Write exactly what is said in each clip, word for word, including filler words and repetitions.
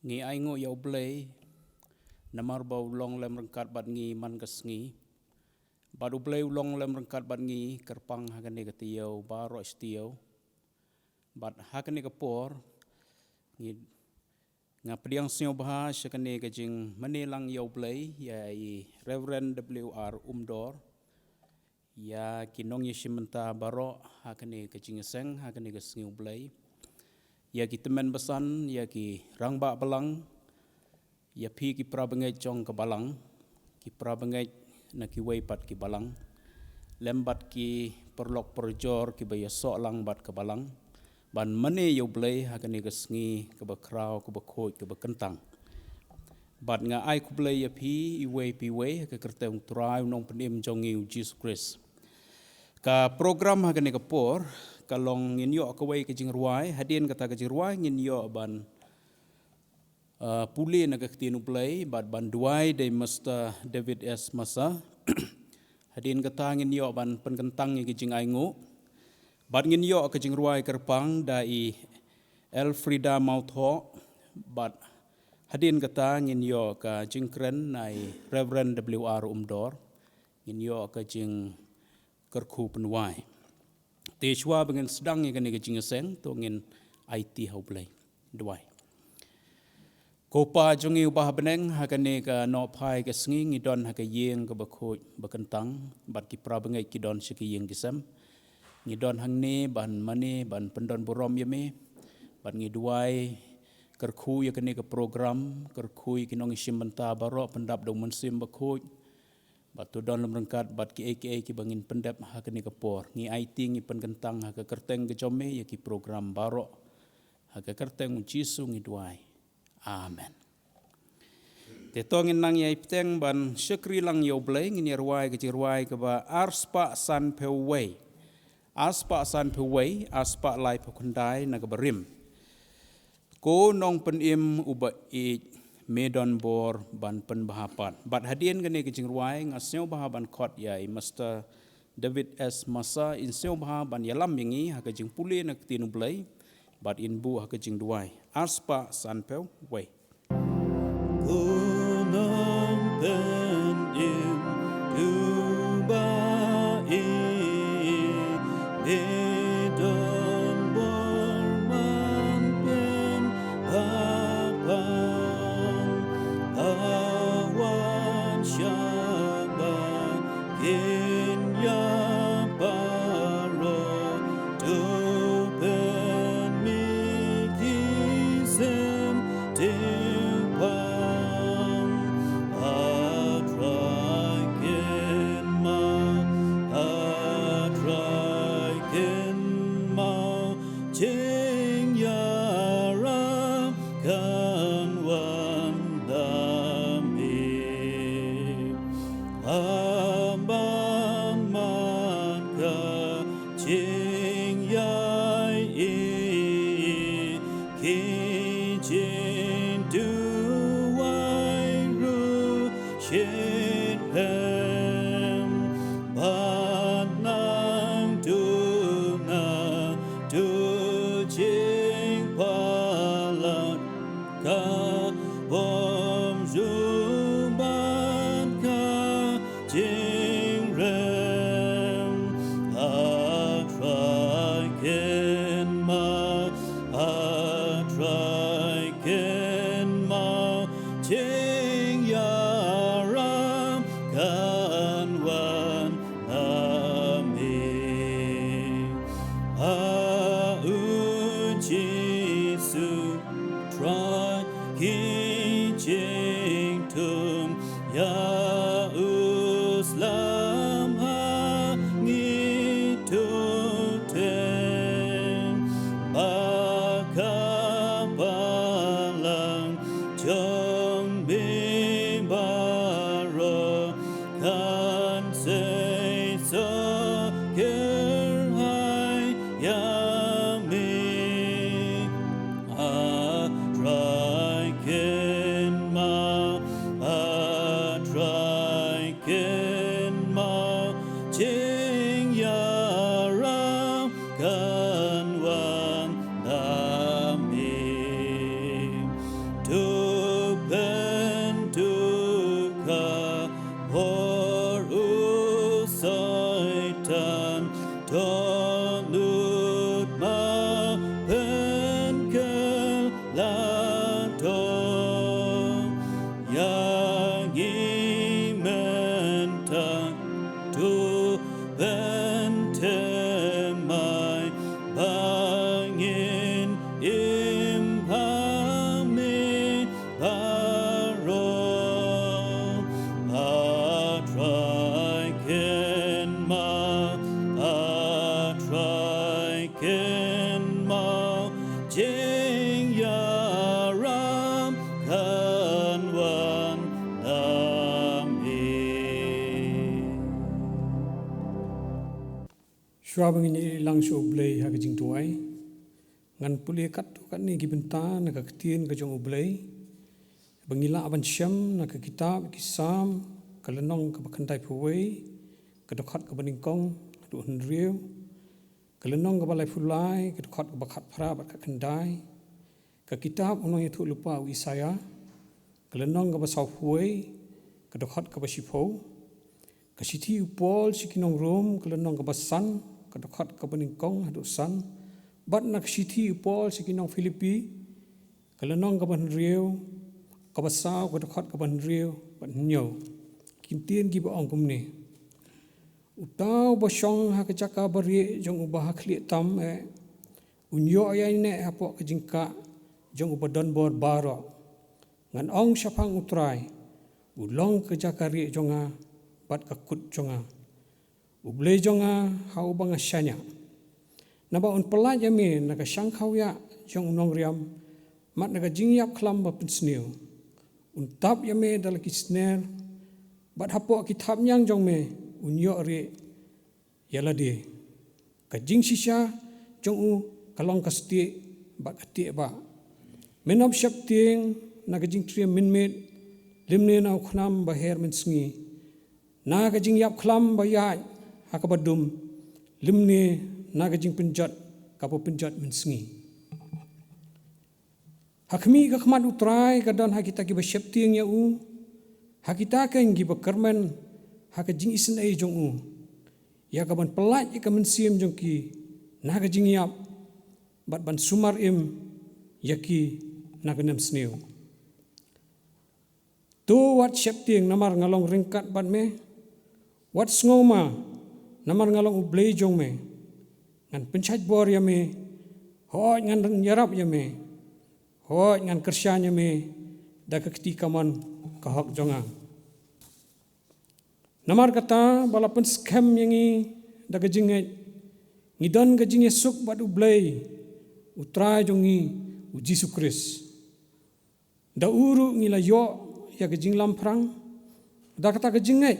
Ngi ai nguh ïa U Blei, namar ba u long lem ryngkat bad ngi man ka sngi. Bad U Blei u long lem ryngkat bad ngi kyrpang ha kane ka taïew baroh shi taïew. Bad ha kane ka por, ngi, nga pdiang sngewbha sha kane ka jingmane lang ïa U Blei, ïa i Reverend W R Umdor, ïa ki nongïashim bynta baroh ha kane ka jingïaseng, ha kane ka sngi U Blei, ïa ki tymmen basan, ïa ki rangbah balang, ïa phi ki para bangeit jong ka balang, ki para bangeit na kiwei pat ki balang, lem bad ki paralok parajor kiba ïasoh lang bad ka balang, ban mane ïa U Blei ha kane ka sngi kaba khraw, kaba khuid, kaba kyntang. Bad nga ai khublei ïa phi iwei pa iwei ha ka kyrteng U Trai U Nongpynim jong ngi U Jisu Khrist. Ka program ha kane ka por ka long, ngin ïoh kawei ka jingrwai, hadien kata ka jingrwai ngin ïoh ban, uh, pule na ka ktien U Blei, bad ban duwai da i Mister David S Massa. Hadien kata ngin ïoh ban pynkyntang ïa ka jingainguh. Bad ngin ïoh ka jingrwai kyrpang da i Elfrida Mauthoh, bad hadien kata ngin ïoh ka jingkren na i Reverend W R Umdor, ngin ïoh ka jingkyrkhu pynwai. Te shuwa ba ngin sdang ïa kane ka jingïaseng, to ngin aiti ha U Blei. Duwai. Ko Pa jong ngi uba ha bneng, ha kane ka nohphai ka sngi ngi don ha ka ïing kaba khuid ba kyntang, bad ki para bangeit ki don sha ka ïing ki sem. Ngi don hangne ban mane, ban pyndon burom ïa me, bad ngi duwai, kyrkhu ïa kane ka program, kyrkhu ïa ki nongïashim bynta baroh pyndap da U Mynsiem Bakhuid. Bad to don lem ryngkat bad kiei kiei kiba ngin pyndep ha kane ka por. Ngi aiti, ngi pynkyntang ha ka kyrteng ka jong me ïa ki program baroh. Ha ka kyrteng U Jisu ngi duwai. Amen. Te to ngin nang ïai bteng ban shakri lang ïa U Blei, ngin ïa rwai ka jingrwai kaba arspah sanphew wei. Arspah sanphew wei, arspah laiphew khyndai na kaba rim. Ko Nongpynim uba ïeit, me don bor ban pynbha pat. Bad hadien kane ka jingrwai nga sngewbha ban khot ïa i Mister David S Massa, in sngewbha ban ïalam ïa ngi ha ka jingpule na ka ktien U Blei, bad in buh ha ka jingduwai. Arspah sanphew wei. Ko Nongpynim uba ïeit, me don bor ban pynbha pat, ha wan sha ba kin ïa baroh, to pynmih ki sem diengphang. Ha Trai kynmaw, ha Trai kynmaw, jingïarap kan wan da me. Haba mat ka jingïaid, ki jingduwai ruh shitrhem, bad nangta nangta jingpalat ka bym ju ban ka jingrem. Ha Dohnud ma pynkylla dong ïa ngi mynta, to pynthymmai ba ngin im ha me baroh. A Trai kynmaw, a Trai kynmaw, jingïarap kan wan na me. Shuwa ba ngin ïalang sha U Blei ha ka jingduwai, ngan pule katto katne ki bynta na ka ktien ka jong U Blei ba ngi lah ban shem na ka kitab Ki Salm, ka lynnong kaba khyndaiphew wei, ka dkhot kaba nyngkong haduh hynriew, ka lynnong kaba laiphew lai, ka dkhot kaba khatphra bad khatkhyndai, ka kitab u nongïathuhlypa u Isaïah, ka lynnong kaba sawphew wei, ka dkhot kaba shiphew, ka shithi u Paul sha ki nong Rom, ka lynnong kaba san, ka dkhot kaba nyngkong haduh san, bad na ka shithi u Paul sha ki nong Philippi, ka lynnong kaba hynriew, kaba saw, ka dkhot kaba hynriew bad hynñiew. Ki ktien kiba ong kumne: Uta uba shong ha ka jaka barieh jong uba ha khlieh tam eh, un ïoh ïaineh hapoh ka jingkah jong uba donbor baroh. Ngan ong shaphang U Trai, u long ka jaka rieh jong nga bad ka kut jong nga, U Blei jong nga ha uba nga shaniah. Naba un pyllait ïa me na ka shangkhawiah jong u nongriam, bad na ka jingïap khlam ba pynsniew. Un tap ïa me da la ki sner, bad hapoh ki thapniang jong me un ïoh rieh ïa lade. Ka jingshisha jong u ka long ka stieh bad ka tieh bah. Me nop sheptieng na ka jingtriem mynmiet, lymne na u khnam ba her mynsngi, na ka jingïap khlam ba ïaid ha kaba dum, lymne na ka jingpynjot kaba pynjot mynsngi. Ha khmih ka khmat U Trai ka don ha kita kiba sheptieng ïa u, ha kita keiñ kiba kyrmen ha ka jingisynei jong u, ïa kaban pyllait ïa ka mynsiem jong ki na ka jingïap, bad ban sumar im ïa ki na ka nemsniew. To wat sheptieng namar nga long ryngkat bad me. Wat sngewma namar nga long U Blei jong me. Ngan pynshait bor ïa me. Hooid, ngan ïarap ïa me. Hooid, ngan kyrshan ïa me da ka kti kamon ka hok jong nga. Namar kata, ba la pynskhem ïa ngi da ka jingngeit, ngi don ka jingïasuk bad U Blei, U Trai jong ngi, U Jisu Khrist. Da u ruh ngi la ïoh ïa ka jinglamphrang da kata ka jingngeit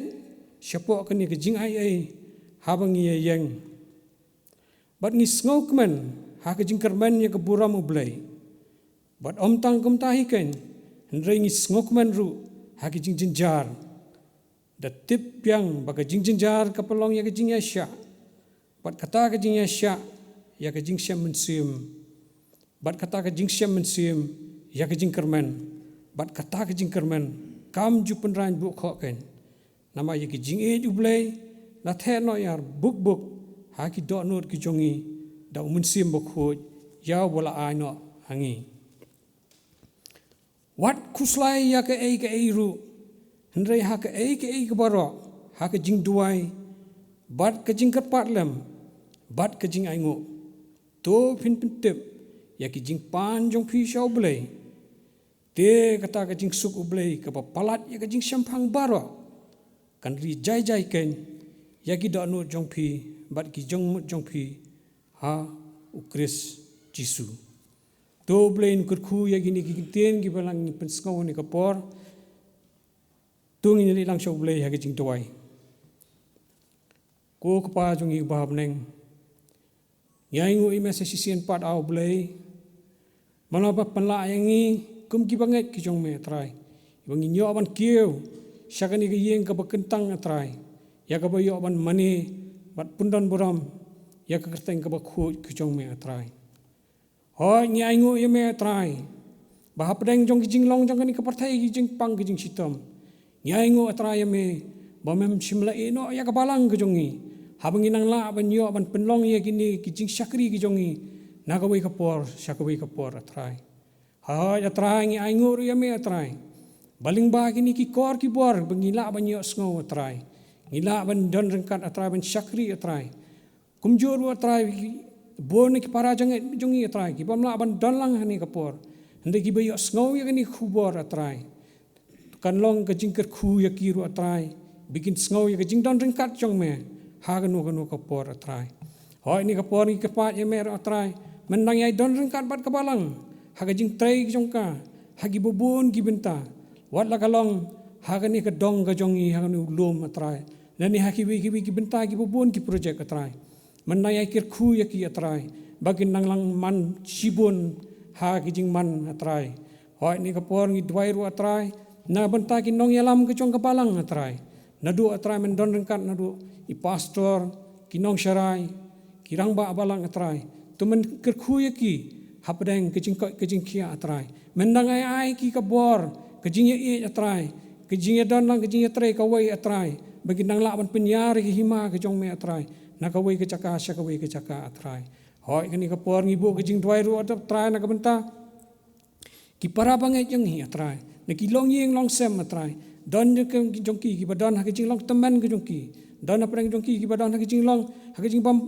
shapoh kane ka jingaiei, haba ngi ïaïeng. Bad ngi sngewkmen ha ka jingkyrmen ïa ka burom U Blei. Bad ym tang kumta hi keiñ, hynrei ngi sngewkmen ruh ha ka jingjynjar, da tip biang ba ka jingjynjar ka pynlong ïa ka jingïaishah, bad kata ka jingïaishah ïa ka jingshem mynsiem, bad kata ka jingshem mynsiem ïa ka jingkyrmen, bad kata ka jingkyrmen kam ju pynraiñ buh khoh keiñ. Namar ïa ka jingïeit U Blei la theh noh ïar buk buk ha ki dohnud ki jong ngi da U Mynsiem Bakhuid, ïa uba la ai noh ha ngi. Wat khuslai ïa kaei kaei ruh, hynrei ha kaei kaei kaba baroh, ha ka jingduwai, bad ka jingkyrpad lem, bad ka jingainguh, to phin pyntip ïa ki jingpan jong phi sha U Blei. Te kata ka jingsuk U Blei kaba palat ïa ka jingshemphang baroh, kan ri jai jai keiñ ïa ki dohnud jong phi bad ki jingmut jong phi ha U Khrist Jisu. To U Blei un kyrkhu ïa kine ki ktien kiba la ngi pynsngew ha kane ka por. To ngin ïaleit lang sha U Blei ha ka jingduwai. Ko Kpa jong ngi uba ha bneng, ngi ainguh ïa me sa shisien pat, A Blei, ba me la pynlah ïa ngi kum kiba ngeit ki jong me, A Trai, ba ngin ïoh ban kiew sha kane ka ïing kaba kyntang, A Trai, ïa kaba ïoh ban mane bad pyndonburom ïa ka kyrteng kaba khuid ka jong me, A Trai. Hooid, ngi ainguh ïa me, A Trai, ba hapdeng jong ki jinglong jong kane ka pyrthei, ki jingpang, ki jingshitom, ngi ainguh, A Trai, ïa me ba mem shym la ïehnoh ïa ka balang ka jong ngi. Haba ngi nang lah ban ïoh ban pynlong ïa kine ki jingshakri ki jong ngi na kawei ka por sha kawei ka por, A Trai. Hooid, A Trai, ngi ainguh ruh ïa me, A Trai, ba lyngba kine ki kor ki bor ba ngi lah ban ïohsngew, A Trai, ngi lah ban don ryngkat, A Trai, ban shakri, A Trai. Kumjuh ruh, A Trai, bun na ki para jong ngi, jong ngi, A Trai, ki bym lah ban don lang ha kane ka por, hynrei kiba ïohsngew ïa kane ka khubor, A Trai, kan long ka jingkyrkhu ïa ki ruh, A Trai, ba kin sngew ïa ka jingdon ryngkat jong me ha kano kano ka por, A Trai. Hooid, kane ka por ngi kyrpad ïa me ruh, A Trai, men dang ïai don ryngkat bad ka balang ha ka jingtrei jong ka ha kiba bun ki bynta, wat la ka long ha kane ka dong ka jong ngi, ha kane u lum, A Trai, lane ha kiwei kiwei ki bynta kiba bun ki projek, A Trai. Men dang ïai kyrkhu ïa ki, A Trai, ba kin nang lang man shibun ha ki jingman, A Trai. Hooid, kane ka por ngi duwai ruh, A Trai, na ka bynta ki nongïalam ka jong ka balang, A Trai. Naduh, A Trai, men don ryngkat naduh i pastor, ki nongsharai, ki rangbah balang, A Trai. To men kyrkhu ïa ki hapdeng ka jingkoit ka jingkhiah, A Trai. Men dang ai ai ki ka bor, ka jingïaieit, A Trai, ka jingïadon lang, ka jingïatrei kawei, A Trai, ba kin nang lah ban pynïar ïa ka hima ka jong me, A Trai, na kawei ka jaka sha kawei ka jaka, A Trai. Hooid, kane ka por ngi buh ka jingduwai ruh, A Trai, na ka bynta ki para bangeit jong ngi, A Trai, na ki longïing longsem, A Trai. Don jong ki, jong ki kiba don ha ka jinglong tymmen ka jong ki, don hapdeng jong ki kiba don ha ka jinglong, ha ka jingbym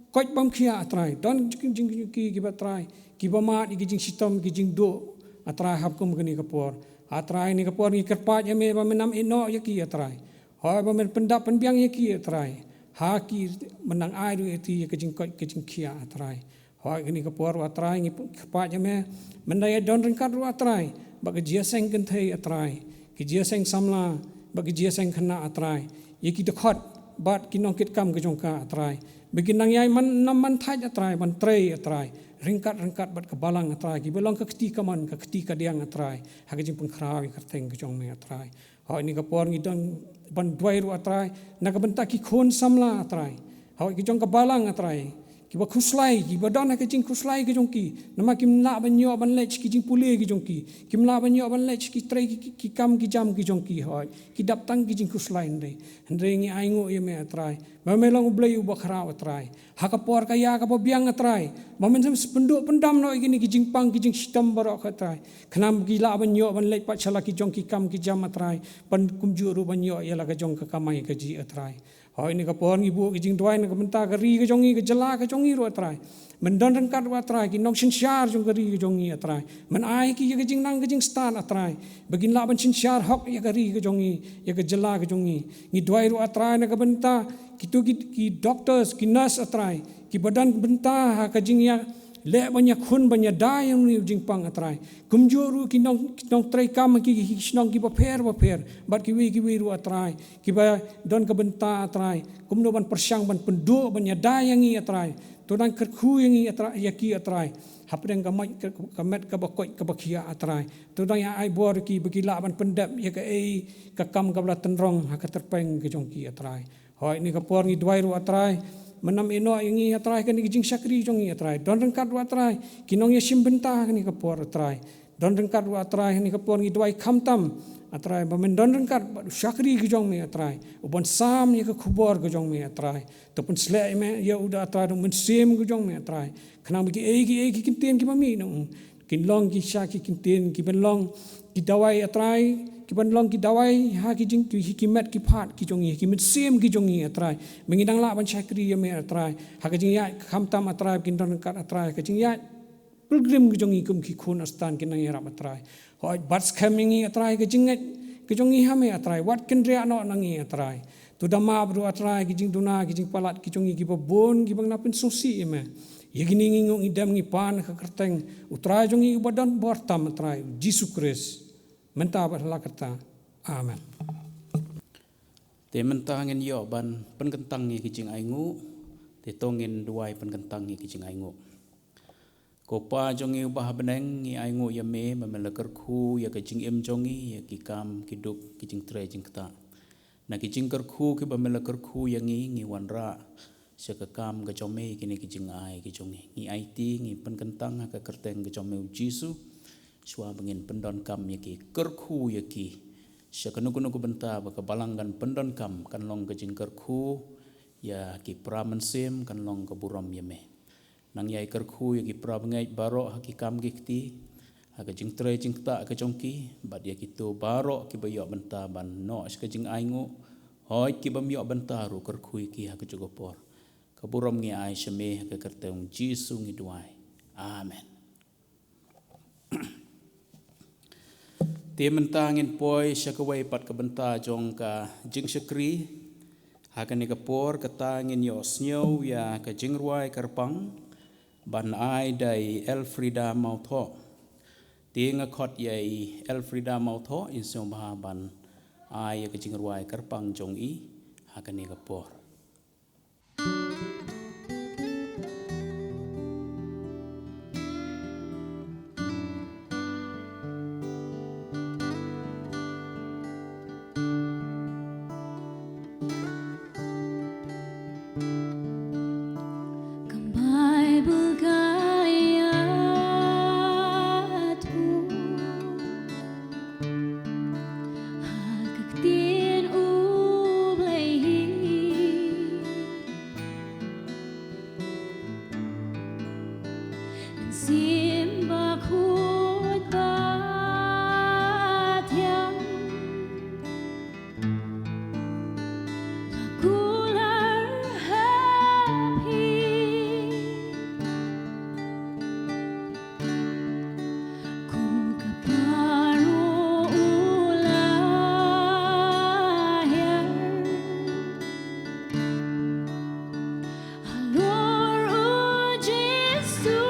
koit bym khiah, A Trai. Don jong ki, jong ki kiba, Trai, kiba mad ïa ki jingshitom, ki jingduh, A Trai, ha kum kane ka por. A Trai, kane ka por ngi kyrpad ïa me ba men nym ïehnoh ïa ki, A Trai. Hooid, ba men pyndap pynbiang ïa ki, A Trai. Ha ki, men dang ai ruh ïa ki ïa ka jingkoit ka jingkhiah, A Trai. Hooid, kane ka por, A Trai, ngi kyrpad ïa me, men dang ïai don ryngkat ruh, A Trai, bad ka jingïaseng kynthei, A Trai, ka jingïaseng samla, bad ka jingïaseng khynnah, A Trai, ïa ki dkhot bad ki nongkitkam ka jong ka, A Trai, ba kin nang ïai man, nym man thait, A Trai, ban trei, A Trai, ryngkat ryngkat bad ka balang, A Trai, kiba long ka kti kamon, ka kti kadiang, A Trai, ha ka jingpynkhraw ïa ka kyrteng ka jong me, A Trai. Hooid, kane ka por ngi don ban duwai ruh, A Trai, na ka bynta ki khun samla, A Trai, hooid, ki jong ka balang, A Trai, kiba khuslai, kiba don ha ka jingkhuslai ka jong ki, namar kim lah ban ïoh ban leit ki jingpule ki jong ki, kim lah ban ïoh ban leit ki trei ki, ki, ki kam ki jam ki jong ki, hooid, ki dap tang ki jingkhuslai, hynrei, hynrei ngi ainguh ïa me, A Trai, ba me long U Blei uba khraw, A Trai. Ha ka por ka ïa kaba biang, A Trai, ba men sa pynduh pyndam noh ïa kine ki jingpang ki jingshitom baroh, A Trai, khnang ba ki lah ban ïoh ban leit pat sha la ki jong ki kam ki jam, A Trai, ban kumjuh ruh ban ïoh ïa la ka jong ka kamai kajih, A Trai. Hooid, kane ka por ngi buh ka jingduwai na ka bynta ka ri ka jong ngi, ka jylla ka jong ngi ruh, A Trai. Men don ryngkat ruh, A Trai, ki nongsynshar jong ka ri ka jong ngi, A Trai. Men ai ki ïa ka jingnang ka jingstad, A Trai, ba kin lah ban synshar hok ïa ka ri ka jong ngi, ïa ka jylla ka jong ngi. Ngi duwai ruh, A Trai, na ka bynta kito ki, ki doctors, ki nurse, A Trai, kiba don bynta ha ka jingïaleh ban ïakhun ban ïada ïa une u jingpang, A Trai. Kumjuh ruh ki nong, ki nongtrei kam ha ki, ki shnong kiba pher bapher, bad kiwei kiwei ruh, A Trai, kiba don ka bynta, A Trai, kumno ban pyrshang ban pynduh ban ïada ïa ngi, A Trai. To dang kyrkhu ïa ngi, A Trai, ïa ki, A Trai, hapdeng ka met, ka, ka met kaba koit kaba khiah, A Trai. To dang ïa ai bor ïa ki ba ki lah ban pyndep ïa kaei ka kam kaba la tynrong ha ka tyrpeng ka jong ki, A Trai. Hooid, kane ka por ngi duwai ruh, A Trai, men nym ïehnoh ïa ngi, A Trai, kane ka jingshakri jong ngi, A Trai. Don ryngkat ruh, A Trai, ki nongïashim bynta kane ka por, A Trai. Don ryngkat ruh, A Trai, kane ka por ngi duwai khamtam, A Trai, ba men don ryngkat bad u shakri ka jong me, A Trai, uban sam ïa ka khubor ka jong me, A Trai. To pynsleh ïa me, ïa u da, A Trai, da u Mynsiem ka jong me, A Trai, khnang ba kiei kiei ki kyntien kiba mih na u kin long ki sha ki kyntien kiban long ki dawai, A Trai, kiban long ki dawai ha ki jing, ki, ki met ki phad ki jong ngi, ki mynsiem ki jong ngi, A Trai, ba ngin nang lah ban shakri ïa me, A Trai, ha ka jingïaid khamtam, A Trai, ba kin don ryngkat, A Trai, ha ka jingïaid pilgrim ki jong ngi kum ki khun Khristan ki nongïarap, A Trai. Hooid, bat skhem ïa ngi, A Trai, ka jingngeit ka jong ngi ha me, A Trai, wat kynriah noh na ngi, A Trai. To da map ruh, A Trai, ki jingduna ki jingpalat ki jong ngi kiba bun kiba ngi la pynsngewsih ïa me. Ïa kine ngi nguh ngi dem ngi pan ha ka kyrteng U Trai jong ngi uba don bor tam, A Trai, U Jisu Khrist, mynta bad hala karta. Amen. Te mynta ngin ïoh ban pynkyntang ïa ki jingainguh. Te to ngin duwai pynkyntang ïa ki jingainguh. Ko Pa jong ngi uba ha bneng, ngi ainguh ïa me ba me la kyrkhu ïa ka jingim jong ngi, ïa ki kam ki duk, ki jingtrei jingktah. Na ki jingkyrkhu kiba me la kyrkhu ïa ngi, ngi wanrah sha ka kam ka jong me, kine ki jingai ki jong ngi. Ngi aiti, ngi pynkyntang ha ka kyrteng ka jong me, U Jisu, shuwa ba ngin pyndonkam ïa ki, kyrkhu ïa ki sha kano kano ka bynta ba ka balang kan pyndonkam, kan long ka jingkyrkhu ïa ki para mynsiem kan long ka burom ïa me. Nang ïai kyrkhu ïa ki para bangeit baroh ha ki kam ki kti, ha ka jingtrei jingktah ka jong ki, bad ïa kito baroh kiba ïoh bynta ban noh sha ka jingainguh, hooid kiba ym ïoh bynta ruh kyrkhu ïa ki ha kajuh ka por. Ka burom ngi ai sha me ha ka kyrteng Jisu ngi duwai. Amen. Te mynta ngin poi sha kawei pat ka bynta jong ka jingshakri. Ha kane ka por kata ngin ïoh sngew ïa ka jingrwai kyrpang ban ai da i Elfrida Mauthoh. Te nga khot ïa i Elfrida Mauthoh in sngewbha ban ai ïa ka jingrwai kyrpang jong i ha kane ka por. Ka Baibl ka ïathuh ha ka ktien U Blei hi. Mynsiem Bakhuid ba thiang, la kular ha phi. Kum ka phar u la hiar halor U Jisu.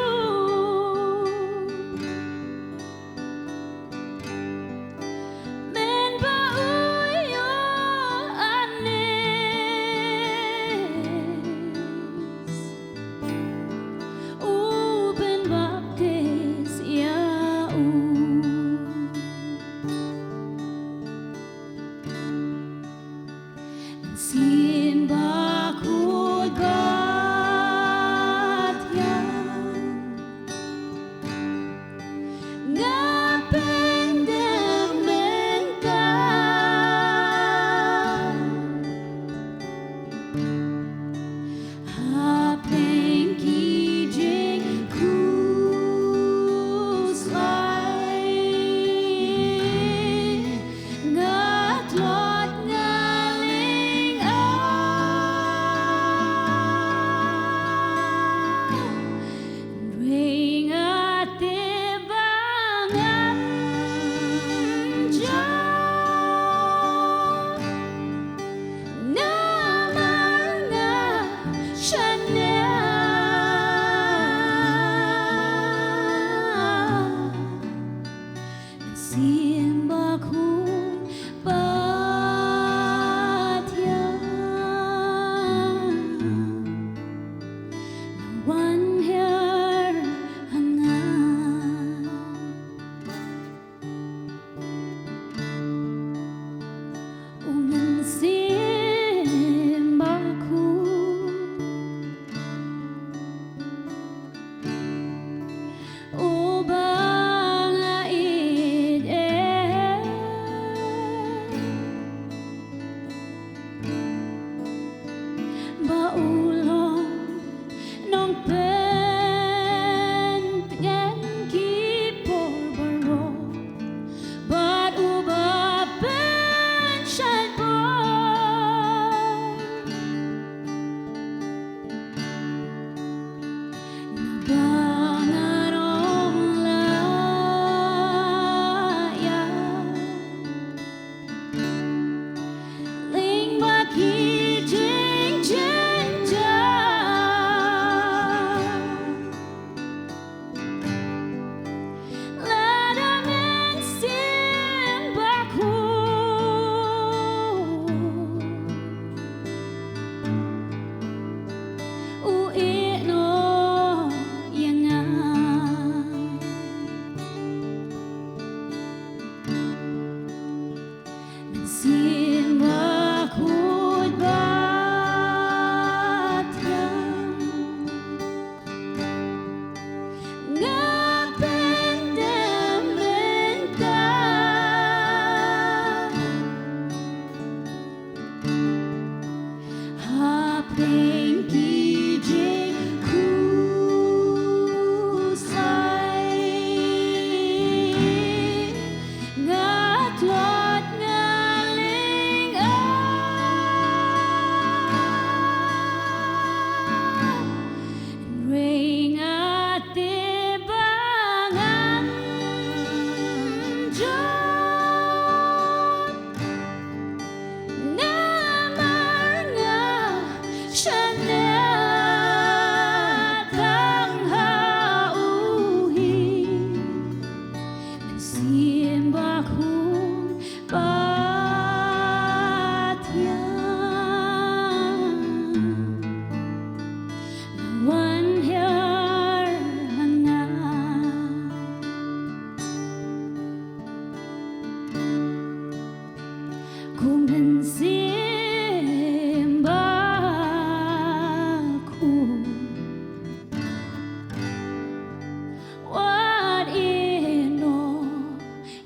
Wat ïehnoh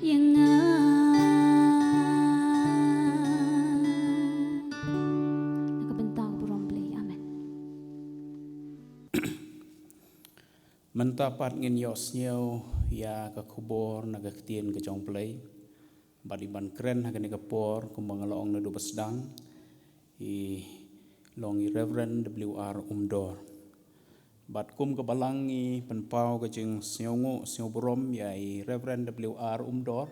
ïa nga. Na ka bynta ka burom Blei. Amen. Mynta pat ngin ïohsngew ïa ka khubor na ka ktien ka jong Blei. Bad i ban kren ha kane ka por kumba nga la ong naduh ba sdang, i long i Reverend W R Umdor. Bad kum ka balang ngi pynpaw ka jingsngewnguh sngewburom ïa i Reverend W R Umdor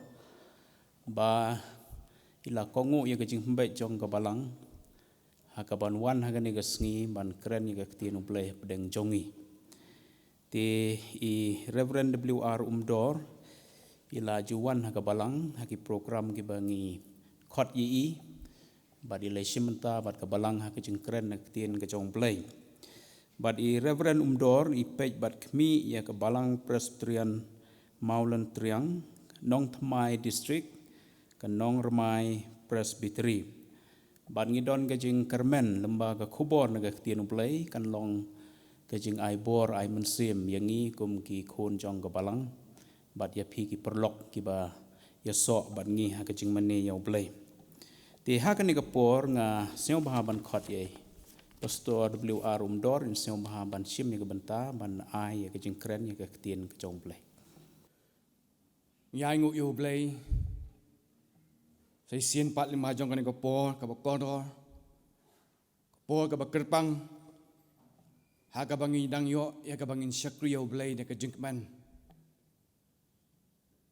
ba i la kohnguh ïa ka jingpynbeit jong ka balang ha ka ban wan ha kane ka sngi ban kren ïa ka ktien U Blei hapdeng jong ngi. Te i Reverend W R Umdor i la ju wan ha ka balang ha ki program kiba ngi khot ïa i, bad i la shim bynta bad ka balang ha ka jingkren na ka ktien ka jong U Blei. Bad i Reverend Umdor i peit bad khmih ïa ka Balang Presbyterian Mawlyntriang, Nongthymmai District, ka Nongrmai Presbytery. Bad ngi don ka jingkyrmen lyngba ka khubor na ka ktien U Blei, kan long ka jingai bor ai mynsiem ïa ngi kum ki khun jong ka balang. Bad ïa phi ki paralok kiba ïasoh bad ngi ha ka jingmane ïa U Blei. Te ha kane ka por nga sngewbha ban khot ïa i Pastor W R Umdor, in sngewbha ban shim ïa ka bynta ban ai ïa ka jingkren ïa ka ktien ka jong U Blei. Ngi ainguh ïa U Blei sa shisien pat lyngba jong kane ka por kaba kordor, ka por kaba kyrpang, ha kaba ngi dang ïoh ïa kaba ngin shakri ïa U Blei da ka jingkmen.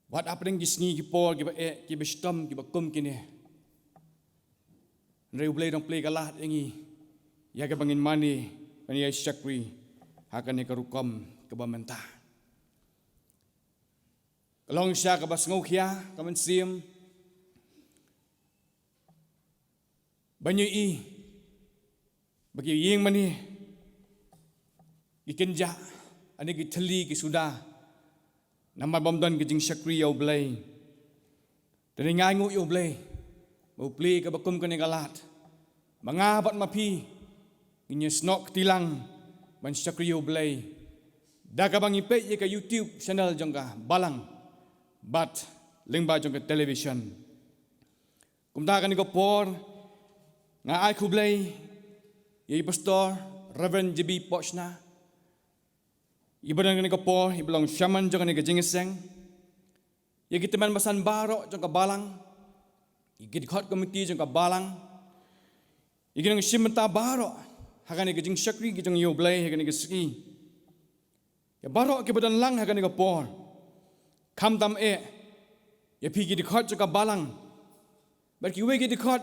Wat hapdeng ki sngi ki por kiba eh, kiba shitom, kiba kum kine, hynrei U Blei dang plie ka lad ïa ngi ïa kaba ngin mane ban ïa shakri ha kane ka rukom kaba mynta. Ka long shisha kaba sngewkhia ka mynsiem ban ïohi ba ki ïing mane ki kynjah, ane ki thylli ki suda, namar bym don ka jingshakri ïa U Blei. Te ngi ainguh ïa U Blei ba U plie kaba kum kane ka lad ba nga bad ma phi ngin ïasnoh kti lang ban shakri ïa U Blei da kaba ngi peit ïa ka YouTube channel jong ka balang bad lyngba jong ka television. Kumta kane ka por nga ai khublei ïa i Pastor Reverend J B Pohshna, iba don kane ka por iba long shaman jong kane ka jingïaseng, ïa ki tymmen basan baroh jong ka balang, ïa ki dkhot komiti jong ka balang, ïa ki nongshim bynta baroh ha kane ka jingshakri ka jong ïa U Blei ha kane ka sngi. Ïa baroh kiba don lang ha kane ka por, khamtam eh ïa phi ki dkhot jong ka balang bad kiwei ki dkhot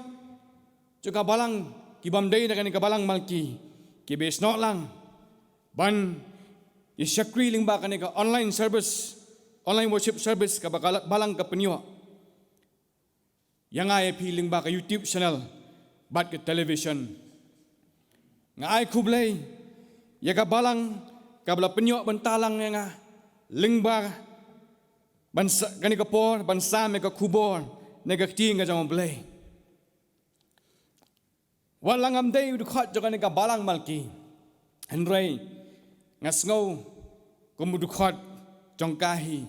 jong ka balang ki bym dei na kane ka balang Malki, kiba ïasnoh lang ban ïa shakri lyngba kane ka online service, online worship service kaba ka balang ka pynïoh ïa nga ïa phi lyngba ka YouTube channel bad ka television. Nga ai khublei ïa ka balang kaba la pynïoh bynta lang ïa nga lyngba ban sa-, kane ka por ban sam ïa ka khubor na ka ktien ka jong U Blei. Wat la ngam dei u dkhot jong kane ka balang Malki, hynrei nga sngew kum u dkhot jong ka hi.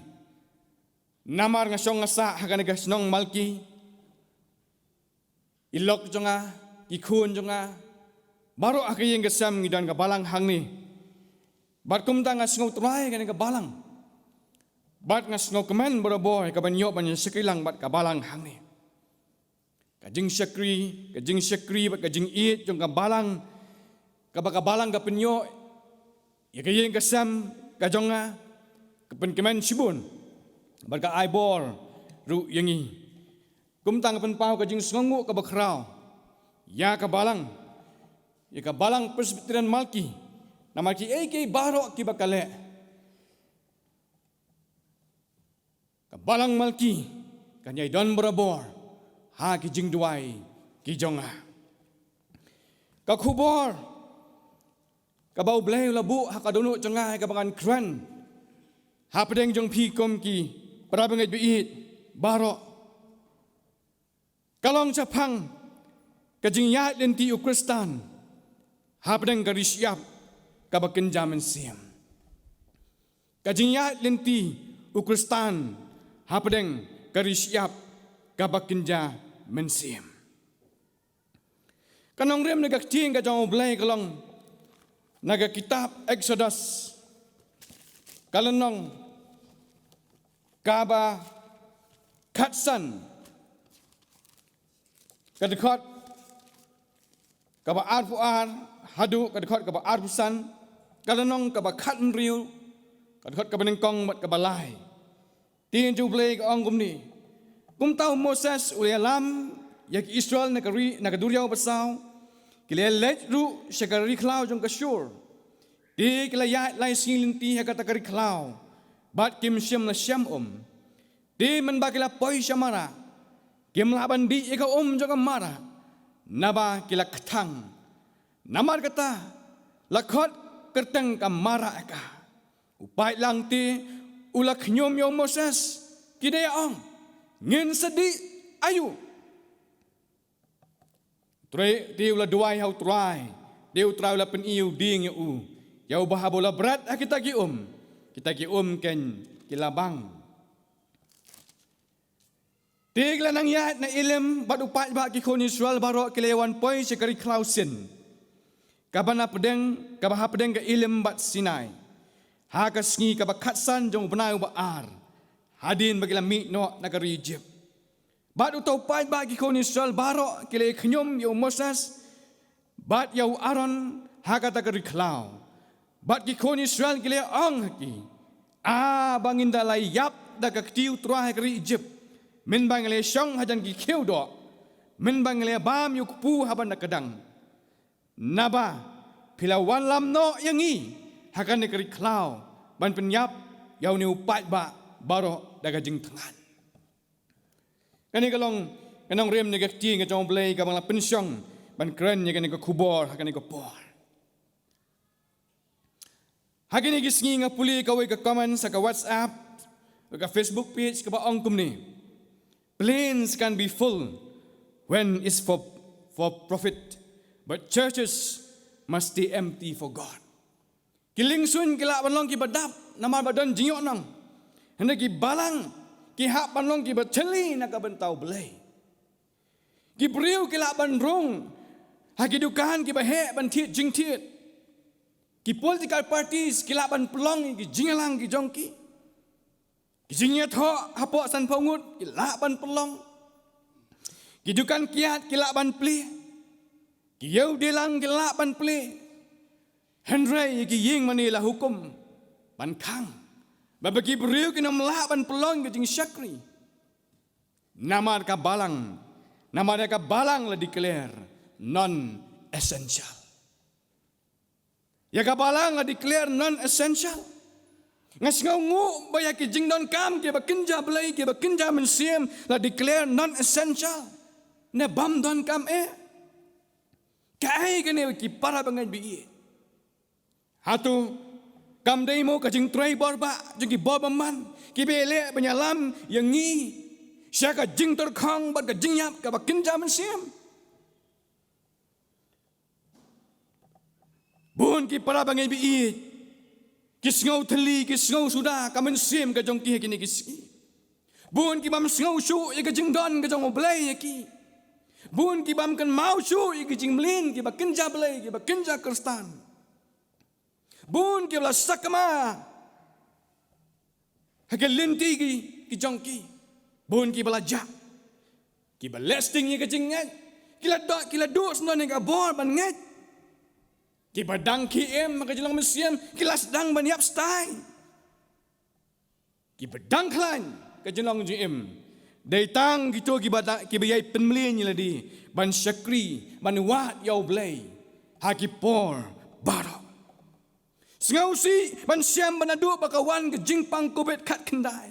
Namar nga shong nga sah ha kane ka shnong Malki, i lok jong nga, ki khun jong nga, baroh ha ka ïing ka sem ngi don ka balang hangne. Bad kumta nga sngew trai kane ka balang, bad nga sngew kmen barabor ïa kaban ïoh ban ïa shakri lang bad ka balang hangne. Ka jingshakri, ka jingshakri bad ka jingïeit jong ka balang, kaba ka balang ka pynïoh ïa ka ïing ka sem ka jong nga, ka pynkmen shibun bad ka ai bor ruh ïa ngi. Kumta nga pynpaw ka jingsngewnguh kaba khraw ïa ka balang, ïa ka balang Presbyterian Malki, namar kiei kiei baroh kiba ka leh, ka balang Malki kan ïai don barabor ha ki jingduwai ki jong nga. Ka khubor kaba U Blei u la buh ha ka dohnud jong nga ïa kaba ngan kren hapdeng jong phi kum ki para bangeit ba ïeit baroh, ka long shaphang ka jingïaid lynti u Khristan hapdeng ka ri shyiap. kaba kynja mynsiem. Ka jingïaid lynti u Khristan hapdeng ka ri shyiap kaba kynja mynsiem. Ka nongrim na ka ktien ka jong U Blei ka long na ka kitab Exodus, ka lynnong kaba khatsan, ka dkhot kaba arphew ar haduh ka dkhot kaba arphew san, ka lynnong kaba khathynriew, ka dkhot kaba nyngkong bad kaba lai. Ktien jong U Blei ka ong kumne: Kumta u Moses u la ïalam ïa ki Israel na ka ri, na ka duriaw basaw, ki la leit ruh sha ka ri khlaw jong ka Shur. Te ki la ïaid lai sngi lynti ha kata ka ri khlaw, bad kim shym la shem um. Te mynba ki la poi sha Marah, kim lah ban dih ïa ka um jong ka Marah, naba ki la kthang. Namar kata, la khot kyrteng ka Marah ïa ka. U paidlang te u la khñium ïa u Moses, ki da ïa ong: Ngin sa dih aïu? Te u la duwai ha U Trai, te U Trai u la pyni ïa u dieng ïa u, ïa uba haba u la bret ha kita ki um, kita ki um kein ki la bang. Te ki la nang ïaid na Elim bad u paidbah, ki khun Israel baroh ki la ïawan poi sha ka ri khlaw Sin, kaba na pdeng, kaba hapdeng ka Elim bad Sinai, ha ka sngi kaba khatsan jong u bnai uba ar, hadien ba ki la mih noh na ka ri Ijipt. Bad uta u paidbah, ki khun Israel baroh ki la ïakhñium ïa u Moses bad ïa u Aaron ha kata ka ri khlaw. Bad ki khun Israel ki la ong ha ki: A ba ngin da la ïap da ka kti U Trai ha ka ri Ijipt, mynba ngi la shong hajan ki khiew doh, mynba ngi la bam ïa u kpu ha ban da kdang. Naba phi la wanlam noh ïa ngi ha kane ka ri khlaw ban pynïap ïa une u paidbah baroh da ka jingthngan. Kane ka long ka nongrim na ka ktien ka jong U Blei kaba nga la pynshong ban kren ïa kane ka khubor ha kane ka por. Ha kine ki sngi nga pule kawei ka comment ha ka WhatsApp, ka Facebook page, kaba ong kumne: Planes can be full when it's for, for profit, but churches must stay empty for God. Ki liengsuiñ ki lah ban long kiba dap namar ba don jingïohnong, hynrei ki balang ki hap ban long kiba thylli na ka bynta U Blei. Ki briew ki lah ban rung ha ki dukan kiba heh ban thied jingthied. Ki political parties ki lah ban pynlong ïa ki jingïalang ki jong ki. Ki jingïathoh hapoh sanphew ngut ki lah ban pynlong. Ki dukan kiad ki lah ban plie. Ki ïew dilang ki lah ban plie. Hynrei ïa ki ïing mane la hukum ban khang, ba ba ki briew kin ym lah ban pynlong ka jingshakri. Namar ka balang, namar ïa ka balang la declare non essential. Ïa ka balang la declare non essential. Nga sngewnguh ba ïa ki jingdonkam kiba kynja Blei, kiba kynja mynsiem la declare non essential, ne bym donkam eh. Kaei kane ki para bangeit ba ïeit? Hato kam dei mo ka jingtrei bor bah jong ki bor bymman kiba leh ban ïalam ïa ngi sha ka jingtyrkhong bad ka jingïap kaba kynja mynsiem? Bun ki para bangeit ba ïeit ki sngew thylli, ki sngew suda ka mynsiem ka jong ki ha kine ki sngi. Bun ki bym sngew shuh ïa ka jingdon ka jong U Blei ïa ki. Bun ki bym kynmaw shuh ïa ka jingmlien kiba kynja Blei, kiba kynja Khristan. Bun kiba la sakma ha ki lynti ki, ki jong ki. Bun kiba la jah, kiba leh sting ïa ka jingngeit. Ki la duh, ki la duh sngewdon ïa ka bor ban ngeit. Kiba dang khie im ha ka jinglong mynsiem ki la sdang ban ïap stai. Kiba dang khlaiñ ka jinglong jingim dei tang kito kiba da, kiba ïai pynmlien ïa lade ban shakri, ban wad ïa U Blei ha ki por baroh. Sngewsih ban shem ba naduh ba ka wan ka jingpang Covid khatkhyndai,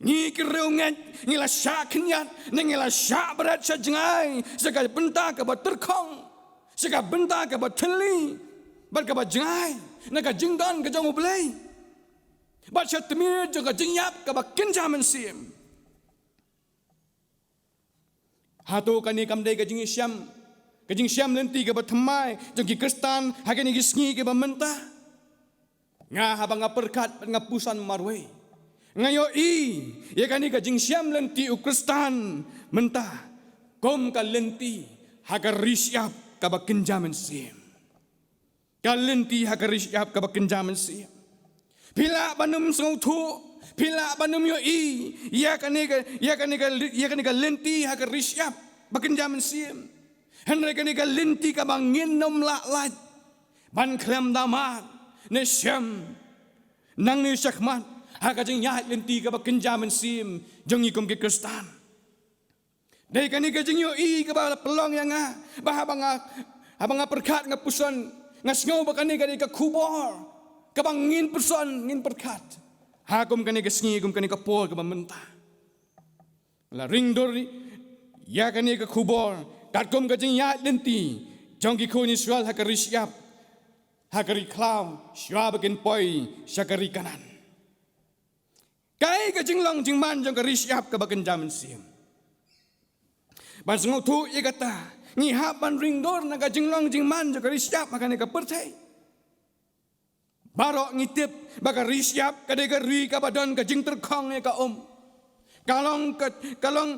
ngi ki riewngeit ngi la shah khyndiat ne ngi la shah bret sha jngai sha ka bynta kaba tyrkhong, sha ka bynta kaba thylli bad kaba jngai na ka jingdon ka jong U Blei, bad sha tmier jong ka jingïap kaba kynja mynsiem. Hato kane kam dei ka jingïashem Ka jingshem lynti kaba thymmai jong ki Khristan ha kine ki sngi kiba mynta. Nga haba nga pyrkhat bad nga puson marwei, nga ïohi ïa kane ka jingshem lynti u Khristan mynta kum ka lynti ha ka ri shyiap kaba kynja mynsiem. Ka lynti ha ka ri shyiap kaba kynja mynsiem. Phi lah ban ym sngewthuh, phi lah ban ym ïohi ïa kane ka, ïa kane ka, ïa kane ka lynti ha ka ri shyiap ba kynja mynsiem. Hynrei kane ka lynti kaba ngin ym lah lait ban khlem da mad ne shem nangne shakhmat ha ka jingïaid lynti kaba kynja mynsiem jong ngi kum ki Khristan. Dei kane ka jingïohi kaba la pynlong ïa nga ba haba nga, haba nga pyrkhat, nga puson, nga sngew ba kane ka dei ka khubor kaba ngin puson, ngin pyrkhat ha kum kane ka sngi, kum kane ka por kaba mynta. La ring dur ïa kane ka khubor katkum ka jingïaid lynti jong ki khun Israel ha ka ri shyiap, ha ka ri khlaw, shuwa ba kin poi sha ka ri Kanaan. Kaei ka jinglong jingman jong ka ri shyiap kaba kynja mynsiem? Ban sngewthuh ïa kata, ngi hap ban ring dur na ka jinglong jingman jong ka ri shyiap ha kane ka pyrthei. Baroh ngi tip ba ka ri shyiap ka dei ka ri kaba don ka jingtyrkhong ïa ka um. Ka long ka, ka long,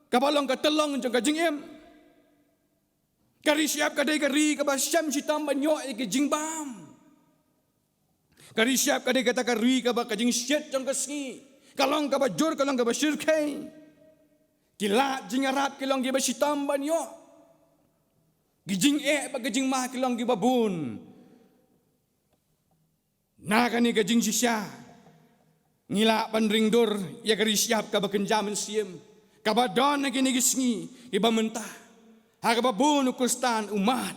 kaba long ka tyllong jong ka jingim. Ka ri shyiap ka dei ka ri kaba shem shitom ban ïoh ïa ka jingbam. Ka ri shyiap ka dei kata ka ri kaba ka jingshit jong ka sngi ka long kaba jur, ka long kaba shyrkhei. Ki lad jingïarap ki long kiba shitom ban ïoh. Ki jingeh bad ki jingma ki long kiba bun. Na kane ka jingshisha, ngi lah ban ring dur ïa ka ri shyiap kaba kynja mynsiem kaba don ha kine ki sngi kiba mynta, ha kaba bun u Khristan u mad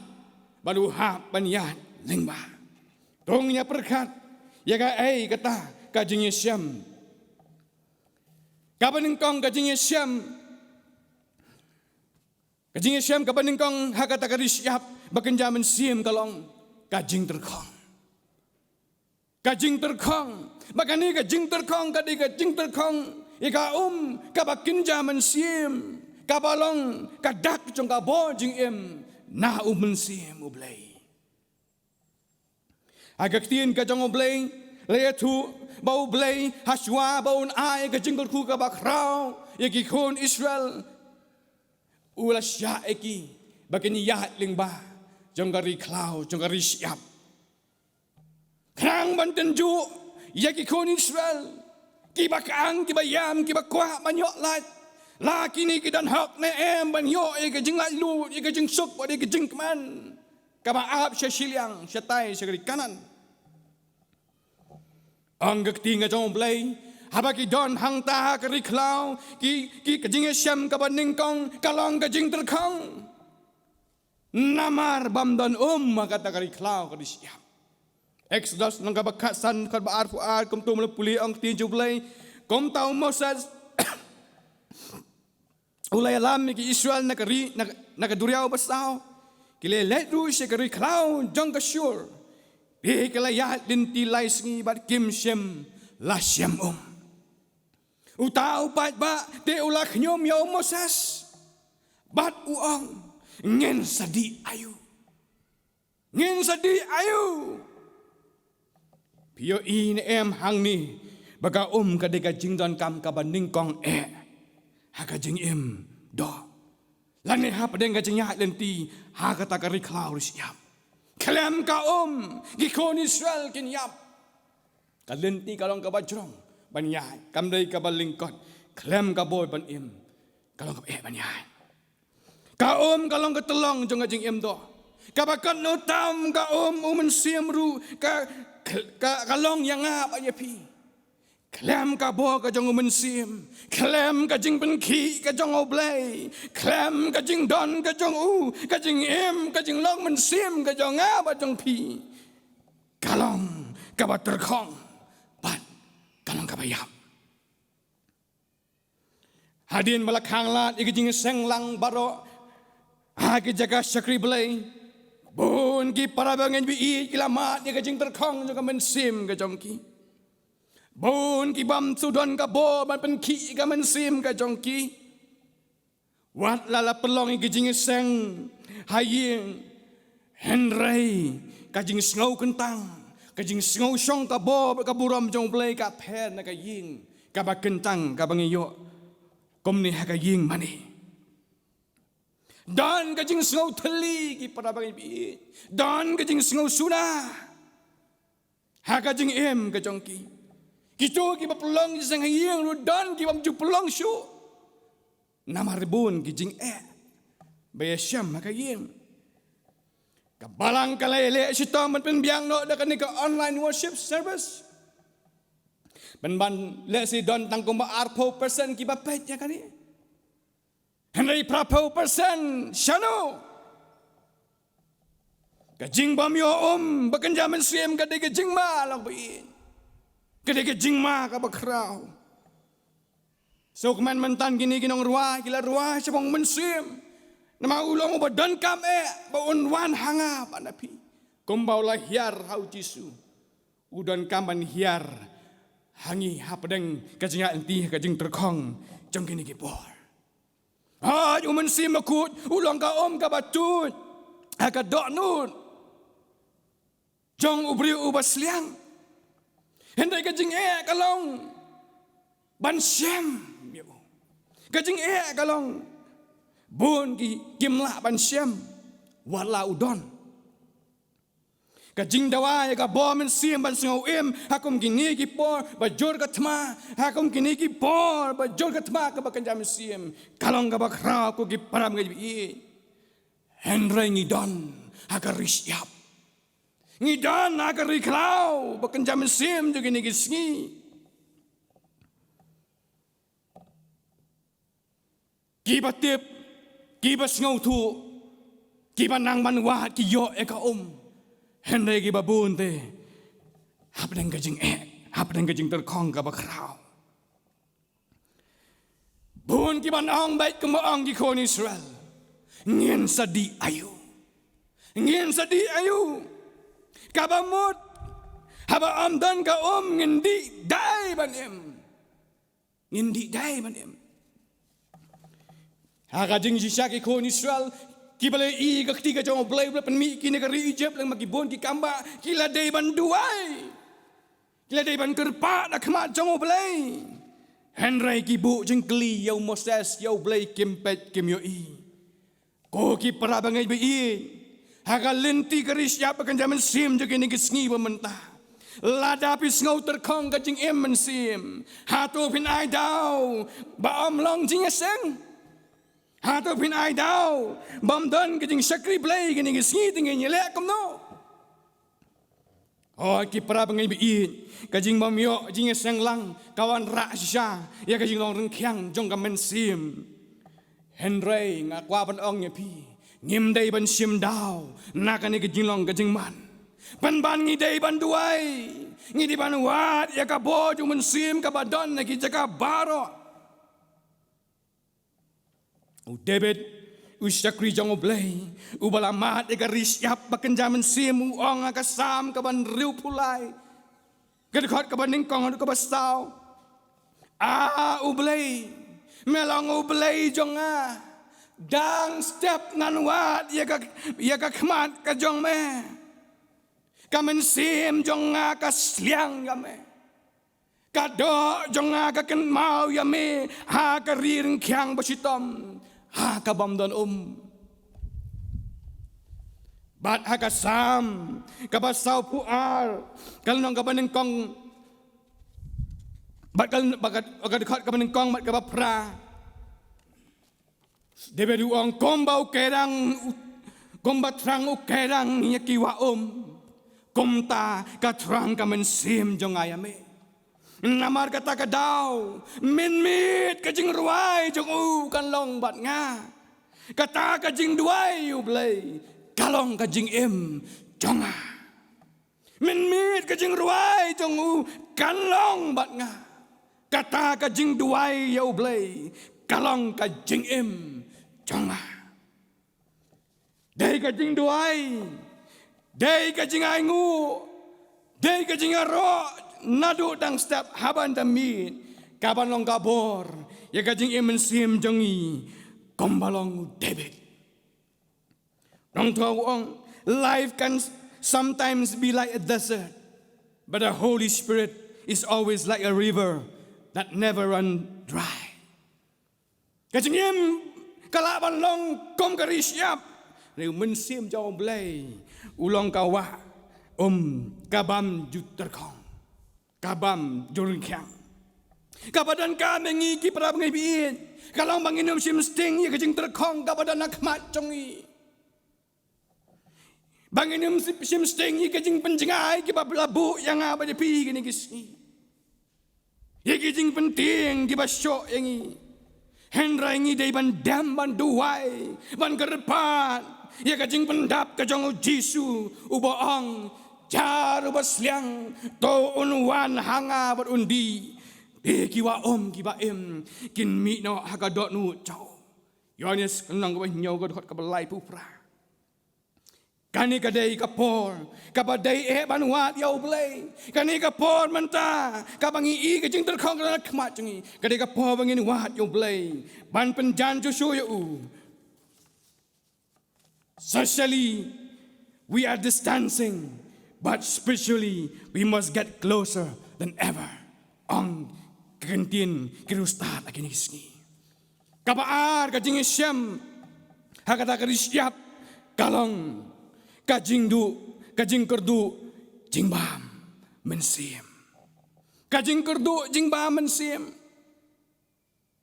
bad u hap ban ïaid lyngba. To ngin ïa pyrkhat ïa kaei kata ka jingïashem. Kaba nyngkong ka jingïashem, ka jingïashem kaba nyngkong ha kata ka ri shyiap ba kynja mynsiem ka long ka jingtyrkhong. Ka jingtyrkhong, ba kane ka jingtyrkhong ka dei ka jingtyrkhong ïa ka um kaba kynja mynsiem, kaba long ka dak jong ka bor jingim na U Mynsiem U Blei. Ha ka ktien ka jong U Blei la ïathuh ba U Blei, ha shuwa ba un ai ka jingkyrkhu kaba khraw ïa ki khun Israel, u la shah ïa ki ba kin ïaid lyngba jong ka ri khlaw, jong ka ri shyiap. Khnang ban tynjuh ïa ki khun Israel kiba kang, kiba ïam, kiba kwah ban ïoh lait, la kine ki don hok ne em ban ïoh ïa ka jinglaitluid, ïa ka jingsuk bad ïa ka jingkmen kaba ap sha shiliang, shatai sha ka ri Kanaan. Ong ka ktien ka jong U Blei, haba ki don hangta ha ka ri khlaw, ki, ki, ka jingïashem kaba nyngkong ka long ka jingtyrkhong. Namar bym don um ha kata ka ri khlaw, ka ri shyiap. Exodus lynnong kaba khatsan, khat ba arphew ar, kumta me la pule, ong ka ktien jong U Blei, kumta u Moses u la ïalam ïa ki Israel na ka ri, na, na ka duriaw basaw. Ki la leit ruh sha ka ri khlaw jong ka Shur. Te ki la ïaid lynti lai sngi bad kim shym la shem um. Uta u paidbah te u la khñium ïa u Moses bad u ong, ngin sa dih aïu? Ngin sa dih aïu? Phi ïohi ne em hangne ba ka um ka dei ka jingdonkam kaba nyngkong eh ha ka jingim doh, lane hapdeng ka jingïaid lynti ha kata ka ri khlaw ri shyiap. Khlem ka um ki khun Israel kin ïap. Ka lynti ka long kaba jrong ban ïaid, kam dei kaba lyngkot. Khlem ka bor ban im ka long kaba eh ban ïaid. Ka um ka long ka tyllong jong ka jingim doh. Kaba katno tam ka um, U Mynsiem ruh ka, ka, ka long ïa nga bad ïa phi. Khlem ka bor ka jong U Mynsiem, khlem ka jingpynkhih ka jong U Blei, khlem ka jingdon ka jong u, ka jingim, ka jinglong mynsiem ka jong nga bad jong phi ka long kaba tyrkhong bad ka long kaba ïap. Hadien ba la khanglad ïa ki jingseng lang baroh ha ki jaka shakri Blei, bun ki para bangeit ba ïeit ki la mad ïa ka jingtyrkhong jong ka mynsiem ka jong ki. Bun ki bym shu don ka bor ban pynkhih ïa ka mynsiem ka jong ki. Wat la la pynlong ïa ka jingïaseng ha ïing, hynrei ka jingsngew kyntang, ka jingsngew shong ka bor bad ka burom jong U Blei ka pher na ka ïing kaba kyntang kaba ngi ïoh kumne ha ka ïing mane. Don ka jingsngew thylli ki para bangeit, don ka jingsngew suna ha ka jingim ka jong ki. Kito kiba pynlong jingïaseng ha ïing ruh don kibym ju pynlong shuh. Namar bun ki jingeh ba ïashem ha ka ïing. Ka balang ka la ïaleh shitom ban pynbiang noh da kane ka online worship service. Pynban lehse don tang kumba arphew percent kiba peit ïa kane. Hynrei phraphew percent shano? Ka jingbym ïoh um ba kynja mynsiem ka dei ka jingma long ba ïeit. Ka dei ka jingma kaba khraw. Sngewkmen mynta kine ki nongrwai ki la rwai shaphang mynsiem. Namar u long uba donkam eh ba un wan ha nga bad na phi. Kumba u la hiar ha U Jisu, u donkam ban hiar ha ngi hapdeng ka jingïaid lynti ha ka jingtyrkhong jong kine ki por. Hooid, u Mynsiem Bakhuid u long ka um kaba tuid ha ka dohnud jong u briew uba sliang. Hynrei ka jingeh ka long ban shem ïa u. Ka jingeh ka long bun ki kim lah ban shem wat la u don. Ka jingdawa ïa ka bor mynsiem ban sngew im ha kum kine ki por ba jur ka thma, ha kum kine ki por ba jur ka thma kaba kynja mynsiem, ka long kaba khraw ko ki para bangeit ba ïeit. Hynrei ngi don ha ka ri shyiap. Ngi don ha ka ri khlaw ba kynja mynsiem jong kine ki sngi. Kiba tip, kiba sngewthuh, kiba nang ban wad ki ïoh ïa ka um. Hynrei kiba bun te hapdeng ka jingeh, hapdeng ka jingtyrkhong kaba khraw. Bun kiban ong beit kumba ong ki khun Israel, ngin sa dih aïu? Ngin sa dih aïu? Kaba mut haba ym don ka um ngin dih dei ban im. Ngin dih dei ban im. Ha ka jingshisha ki khun Israel kiba la ïohi ka kti ka jong U Blei, U Blei pynmih ki na ka ri Ijipt lem bad ki bun ki kambah, ki la dei ban duwai. Ki la dei ban kyrpad ha khmat jong U Blei. Hynrei ki buh jingkylli ïa u Moses, ïa U Blei kim peit kim ïohi. Ko ki para bangeit ba ïeit, ha ka lynti ka ri shyiap ba kynja mynsiem jong kine ki sngi ba mynta, lada phi sngew tyrkhong ka jingim mynsiem, hato phin ai daw ba ym long jingïaseng? Hato phin ai daw ba ym don ka jingshakri Blei kine ki sngi? Te ngin ïaleh kumno? Oh ki para bangeit ba ïeit, ka jingbym ïoh jingïaseng lang ka wanrah shisha ïa ka jinglong ryngkhiang jong ka mynsiem. Hynrei nga kwah ban ong ïa phi, ngim dei ban shim daw na kane ka jinglong ka jingman. Pynban ngi dei ban duwai, ngi dei ban wad ïa ka bor jong u Mynsiem kaba don na ki jaka baroh. U David, u shakri jong U Blei, uba la mad ïa ka ri shyiap ba kynja mynsiem, u ong ha ka Salm kaba hynriewphew lai, ka dkhot kaba nyngkong haduh kaba saw, A U Blei, me long U Blei jong nga. Dang step ngan wad ïa ka, ïa ka khmat ka jong me. Ka mynsiem jong nga ka sliang ïa me. Ka doh jong nga ka kynmaw ïa me ha ka ri ryngkhiang ba shitom, ha ka bym don um. Bad ha ka Salm kaba sawphew ar, ka lynnong kaba nyngkong, bad ka, bad ka, bad ka dkhot kaba nyngkong bad kaba phra, David u ong, kumba u kerang, kumba thrang u kerang ïa ki wah um, kumta ka thrang ka mynsiem jong nga ïa me. Namar kata ka daw mynmiet ka jingrwai jong u kan long bad nga. Kata ka jingduwai ïa U Blei ka long ka jingim jong nga. Mynmiet ka jingrwai jong u kan long bad nga. Kata ka jingduwai ïa U Blei ka long ka jingim jong nga. Dei ka jingduwai, dei ka jingainguh, dei ka jingïaroh naduh dang step haban da miet, kaban long ka bor ïa ka jingim mynsiem jong ngi. Kumba long u David. Nongthoh u ong, life can sometimes be like a desert, but the Holy Spirit is always like a river that never run dry. Ka jingim ka lah ban long kum ka ri shyiap, hynrei u Mynsiem jong U Blei u long ka wah um ka bym ju tyrkhong, ka bym ju ryngkhiang. Kaba donkam ïa ngi ki para bangeit, ka long ba ngin ym shim sting ïa ka jingtyrkhong kaba don ha khmat jong ngi. Ba ngin ym shim sting ïa ka jingpynjngai kaba la buh ïa nga bad ïa phi kine ki sngi, ïa ki jingpyntieng kiba shoh ïa ngi. Hynrei ngi dei ban dem ban duwai, ban kyrpad ïa ka jingpyndap ka jong U Jisu, uba ong, jar uba sliang, to un wan ha nga bad un dih. Te ki wah um kiba im kin mih noh ha ka dohnud jong u. Ïoannis lynnong kaba hynñiew, ka dkhot kaba laiphew phra. Kane ka dei ka por kaba dei eh ban wad ïa U Blei. Kane ka por mynta kaba ngi i ka jingtyrkhong ka don ha khmat jong ngi, ka dei ka por ba ngin wad ïa U Blei, ban pynjan shuh shuh ïa u. Socially, we are distancing, but spiritually, we must get closer than ever. Ong ka ktien ki riewstad ha kine ki sngi. Kaba ar ka jingïashem ha kata ka ri shyiap ka long ka jingduh, ka jingkyrduh jingbam mynsiem. Ka jingkyrduh jingbam mynsiem.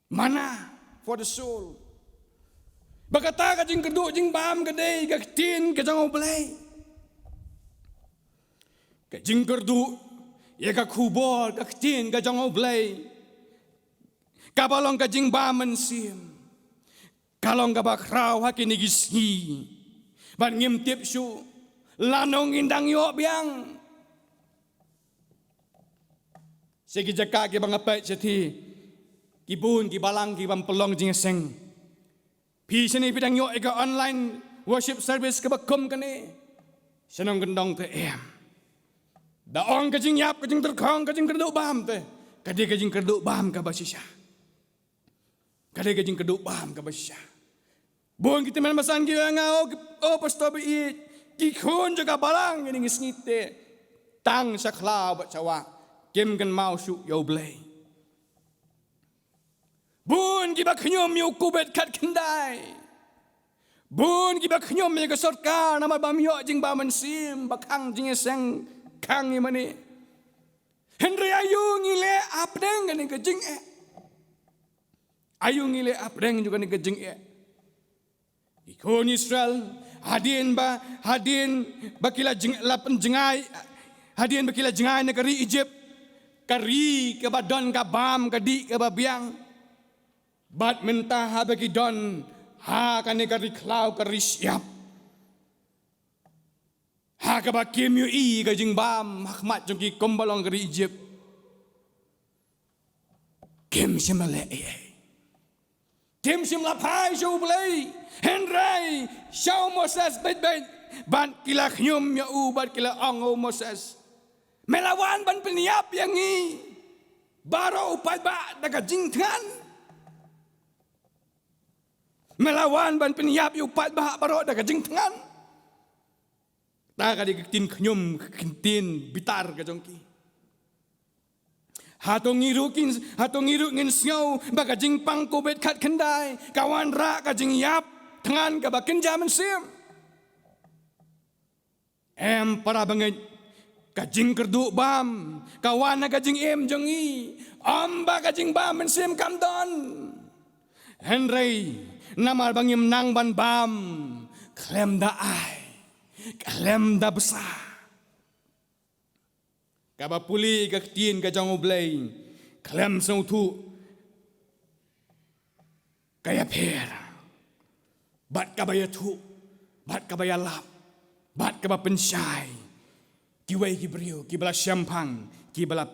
Manna for the soul. Ba kata ka jingkyrduh jingbam ka dei ka ktien ka jong U Blei. Ka jingkyrduh ïa ka khubor, ka ktien ka jong U Blei, kaba long ka jingbam mynsiem, ka long kaba khraw ha kine ki sngi. Bad ngim tip shuh lano ngin dang ïoh biang. Sha ki jaka kiba nga peit shathie, ki bun ki balang ki bym pynlong jingïaseng. Phi shane phi dang ïoh ïa ka online worship service kaba kum kane. Sha nongkyndong te em. Da ong ka jingïap, ka jingtyrkhong, ka jingkyrduh bam te, ka dei ka jingkyrduh bam kaba shisha. Ka dei ka jingkyrduh bam kaba shisha. Bun ki tymmen basan ki ong ïa nga, o, o pastor ba ïeit, ki khun jong ka balang kine ki sngi te tang sha khlaw bad sha wah, kim kynmaw shuh ïa U Blei. Bun kiba khñium ïa u Covid khatkhyndai. Bun kiba khñium ïa ka sorkar namar bym ïoh jingbam mynsiem, ba khang jingïaseng, khang ïa mane. Hynrei aïu ngi leh hapdeng kane ka jingeh? Aïu ngi leh hapdeng jong kane ka jingeh? Ki khun Israel, hadien ba, hadien ba ki la jng-, la pynjngai, hadien ba ki la jngai na ka ri Egypt, ka ri kaba don ka bam ka dih kaba biang. Bad mynta haba ki don ha kane ka ri khlaw, ka ri shyiap, ha kaba kim ïohi ka jingbam ha khmat jong ki kumba long ka ri Egypt, kim shym la leh ei ei. Kim shym la phai sha U Blei. Hynrei sha u Moses beit beit, bad ki la khñium ïa u, bad ki la ong, o Moses, me la wan ban pynïap ïa ngi baroh u paidbah da ka jingthngan? Me la wan ban pynïap ïa u paidbah baroh da ka jingthngan? Ta ka dei ka ktien khñium, ka ktien bitar ka jong ki. Hato ngi ruh kin, hato ngi ruh ngin sngew ba ka jingpang Covid khatkhyndai ka wanrah ka jingïap thngan kaba kynja mynsiem? Em para bangeit, ka jingkyrduh bam ka wan ha ka jingim jong ngi, ym ba ka jingbam mynsiem kam don. Hynrei namar ba ngim nang ban bam khlem da ai, khlem da bsa. Kaba pule ka ktien ka jong U Blei, khlem sngewthuh ka ïapher, bad kaba ïathuh, bad kaba ïalap, bad kaba pynshai kiwei ki briew kiba la shemphang, kiba la,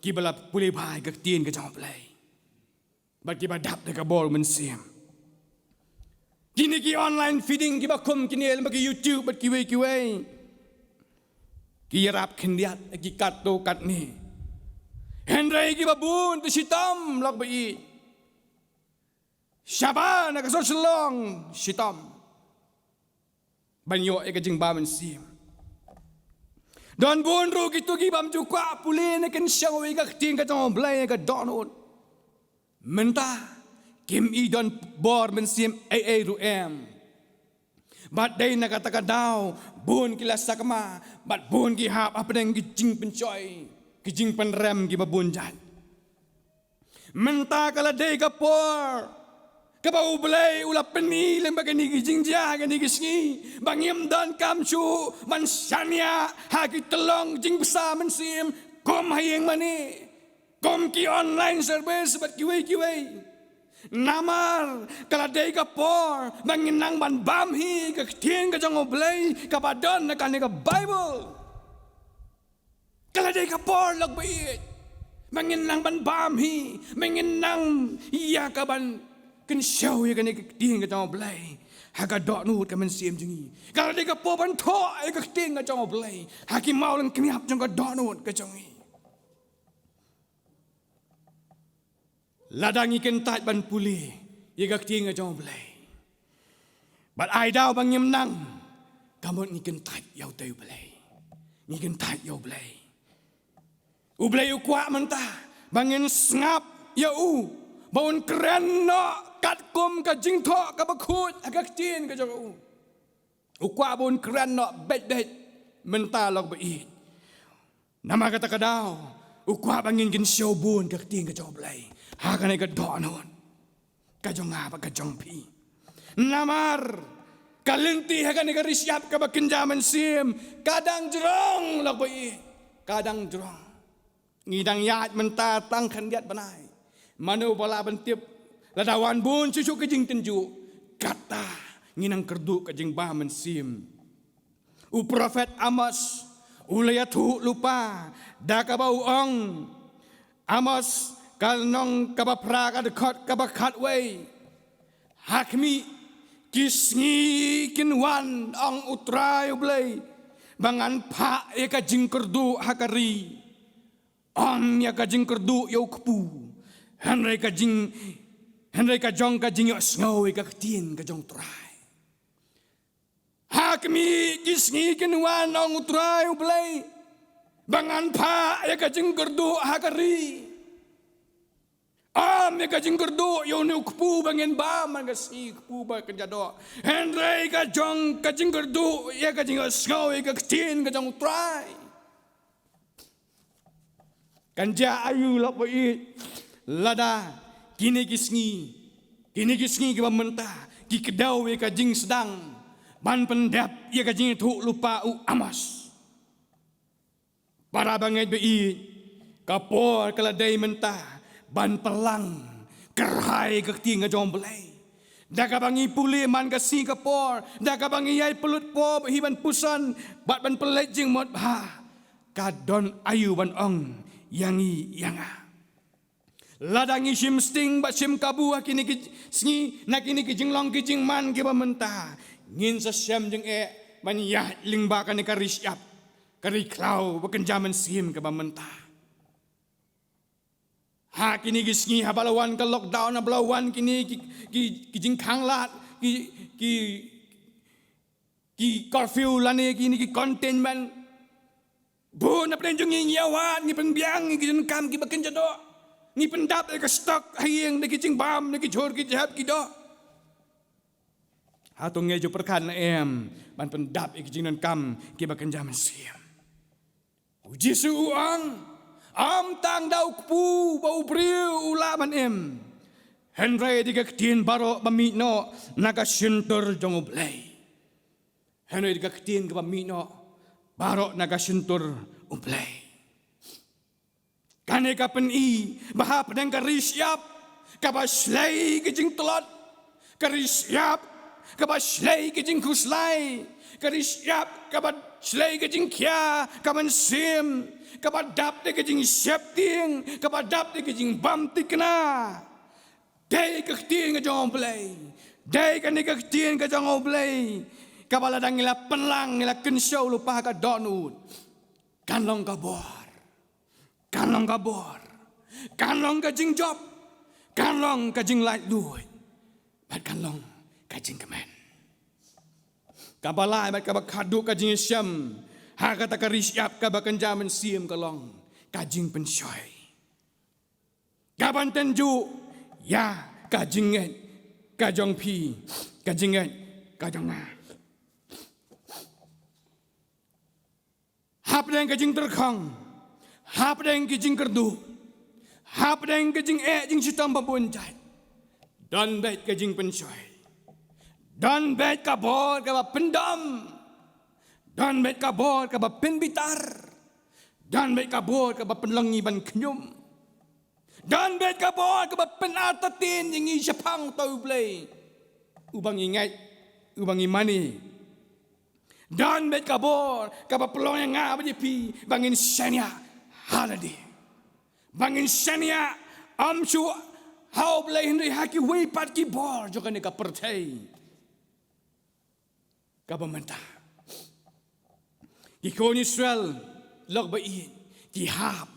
kiba la pule bha ïa ka ktien ka jong U Blei, bad kiba dap da ka bor mynsiem. Kine ki online feeding kiba kum kine lem bad ki YouTube bad kiwei kiwei, ki ïarap khyndiat ïa ki katto katne. Hynrei kiba bun te shitom lok ba ïeit. Shabar na ka sor Shillong shitom ban ïoh ïa ka jingbam mynsiem. Don bun ruh kito ki bym ju kwah pule ne kynshew ïa ka ktien ka jong U Blei ïa ka dohnud. Mynta kim i don bor mynsiem ei ei ruh em. Bad dei na kata ka daw bun ki la sakma bad bun ki hap hapdeng ki jingpynshoi, ki jingpynrem kiba bun jait. Mynta ka la dei ka por kaba U Blei u la pyni lem ba kane ki jingjia kane ki sngi ba ngim donkam shuh ban shaniah ha ki tyllong jingbsa mynsiem kum ha ïing mane, kum ki online service bad kiwei kiwei. Namar ka la dei ka por ba ngin nang ban bam hi ka ktien ka jong U Blei kaba don na kane ka Bible. Ka la dei ka por lok ba ïeit ba ngin nang ban bam hi, ba ngin nang ïa ka ban kynshew ïa kane ka ktien ka jong U Blei ha ka dohnud ka mynsiem jong ngi. Ka la dei ka por ban thoh ïa ka ktien ka jong U Blei ha ki mawlyngkniap jong ka dohnud ka jong ngi. Lada ngi kyntait ban pule ïa ka ktien ka jong U Blei bad ai daw ba ngim nang, ka mut ngi kyntait ïa U Blei. Ngi kyntait ïa U Blei. U Blei u kwah mynta ba ngin sngap ïa u, ba un kren noh katkum ka jingthoh kaba khuid ha ka ktien ka jong u. U kwah ba un kren noh beit beit mynta lok ba ïeit. Namar kata ka daw u kwah ba ngin kynshew bun ka ktien ka jong U Blei ha kane ka dohnud ka jong nga bad ka jong phi. Namar ka lynti ha kane ka ri shyiap kaba kynja mynsiem ka dang jrong lok ba ïeit, ka dang jrong. Ngi dang ïaid mynta tang khyndiat bnai. Mano ba lah ban tip lada wan bun shuh shuh ka jingtynjuh, kata ngi nang kyrduh ka jingbam mynsiem. U prophet Amos u la ïathuh lypa da kaba u ong, Amos ka lynnong kaba phra ka dkhot kaba khatwei, ha khmih ki sngi kin wan, ong U Trai U Blei, ba ngan phah ïa ka jingkyrduh ha ka ri. Ym ïa ka jingkyrduh ïa u kpu, hynrei ka jing, hynrei ka jong ka jingïohsngew ïa ka ktien ka jong U Trai. Ha khmih ki sngi kin wan, ong U Trai U Blei, ba ngan phah ïa ka jingkyrduh ha ka ri. Ym ïa ka jingkyrduh ïa une u kpu ba ngin bam man ka sngi, kpu ba kynja doh, hynrei ka jong ka jingkyrduh ïa ka jingïohsngew ïa ka ktien ka jong U Trai. Kan jia aïu lok ba ïeit lada kine ki sngi, kine ki sngi kiba mynta ki kdew ïa ka jingsdang ban pyndep ïa ka jingïathuh lypa u Amos. Para bangeit ba ïeit, ka por ka la dei mynta ban pynlang kyrhai ka ktien ka jong U Blei. Da kaba ngi pule man ka sngi ka por, da kaba ngi ïai pynlut por hi ban puson bad ban pynleit jingmut bha, ka don aïu ban ong ïa ngi ïa nga. Lada ngi shim sting bad shim kabu ha kine ki sngi, na kine ki jinglong ki jingman kiba mynta, ngin sa shem jingeh ban ïaid lyngba kane ka ri shyiap, ka ri khlaw ba kynja mynsiem kaba mynta. Ha kine ki sngi haba la wan ka lockdown, haba la wan kine ki, ki, ki jingkhanglad, ki, ki, ki curfew lane kine ki containment, bun na pdeng jong ngi ngi ïawad, ngi pynbiang ïa ki jingkam kiba kynja doh, ngi pyndap ïa ka stock ha ïing da ki jingbam, da ki jhur ki jhep ki doh. Hato ngi ju pyrkhat ne em ban pyndap ïa ki jingdonkam kiba kynja mynsiem? U Jisu u ong, ym tang da u kpu ba u briew u lah ban im, hynrei da ka ktien baroh ba mih noh na ka shyntur jong U Blei. Hynrei da ka ktien kaba mih noh baroh na ka shyntur U Blei. Kane ka pyni ba hapdeng ka ri shyiap kaba shlei ka jingtlot, ka ri shyiap kaba shlei ka jingkhuslai, ka ri shyiap kaba shlei ka jingkhia ka mynsiem, kaba dap da ka jingsheptieng, kaba dap da ka jingbymthikna, dei ka ktien ka jong U Blei. Dei kane ka ktien ka jong U Blei kaba lada ngi la pynlang, ngi la kynshew lypa ha ka dohnud, kan long ka bor. Kan long ka bor, kan long ka jingjop, kan long ka jinglaitluid. bad kan long ka jingkmen. Kaba lai bad kaba khatduh ka jingïashem ha kata ka ri shyiap kaba kynja mynsiem ka long ka jingpynshoi. Kaban tynjuh ïa ka jingngeit ka jong phi, ka jingngeit ka jong nga. Hapdeng ka jingtyrkhong, hapdeng ka jingkyrduh, hapdeng ka jingeh jingshitom ba bun jait, don beit ka jingpynshoi. Don beit ka bor kaba pyndom. Don beit ka bor kaba pynbitar. Don beit ka bor kaba pynlong ngi ban khñium. Don beit ka bor kaba pynartatien ïa ngi shaphang uta U Blei uba ngi ngeit, uba ngi mane. Don beit ka bor kaba pynlong ïa nga bad ïa phi ba ngin shaniah ha lade, ba ngin shaniah ym shuh ha U Blei hynrei ha kiwei pat ki bor jong kane ka pyrthei. Kaba mynta ki khun Israel, lok ba ïeit, ki hap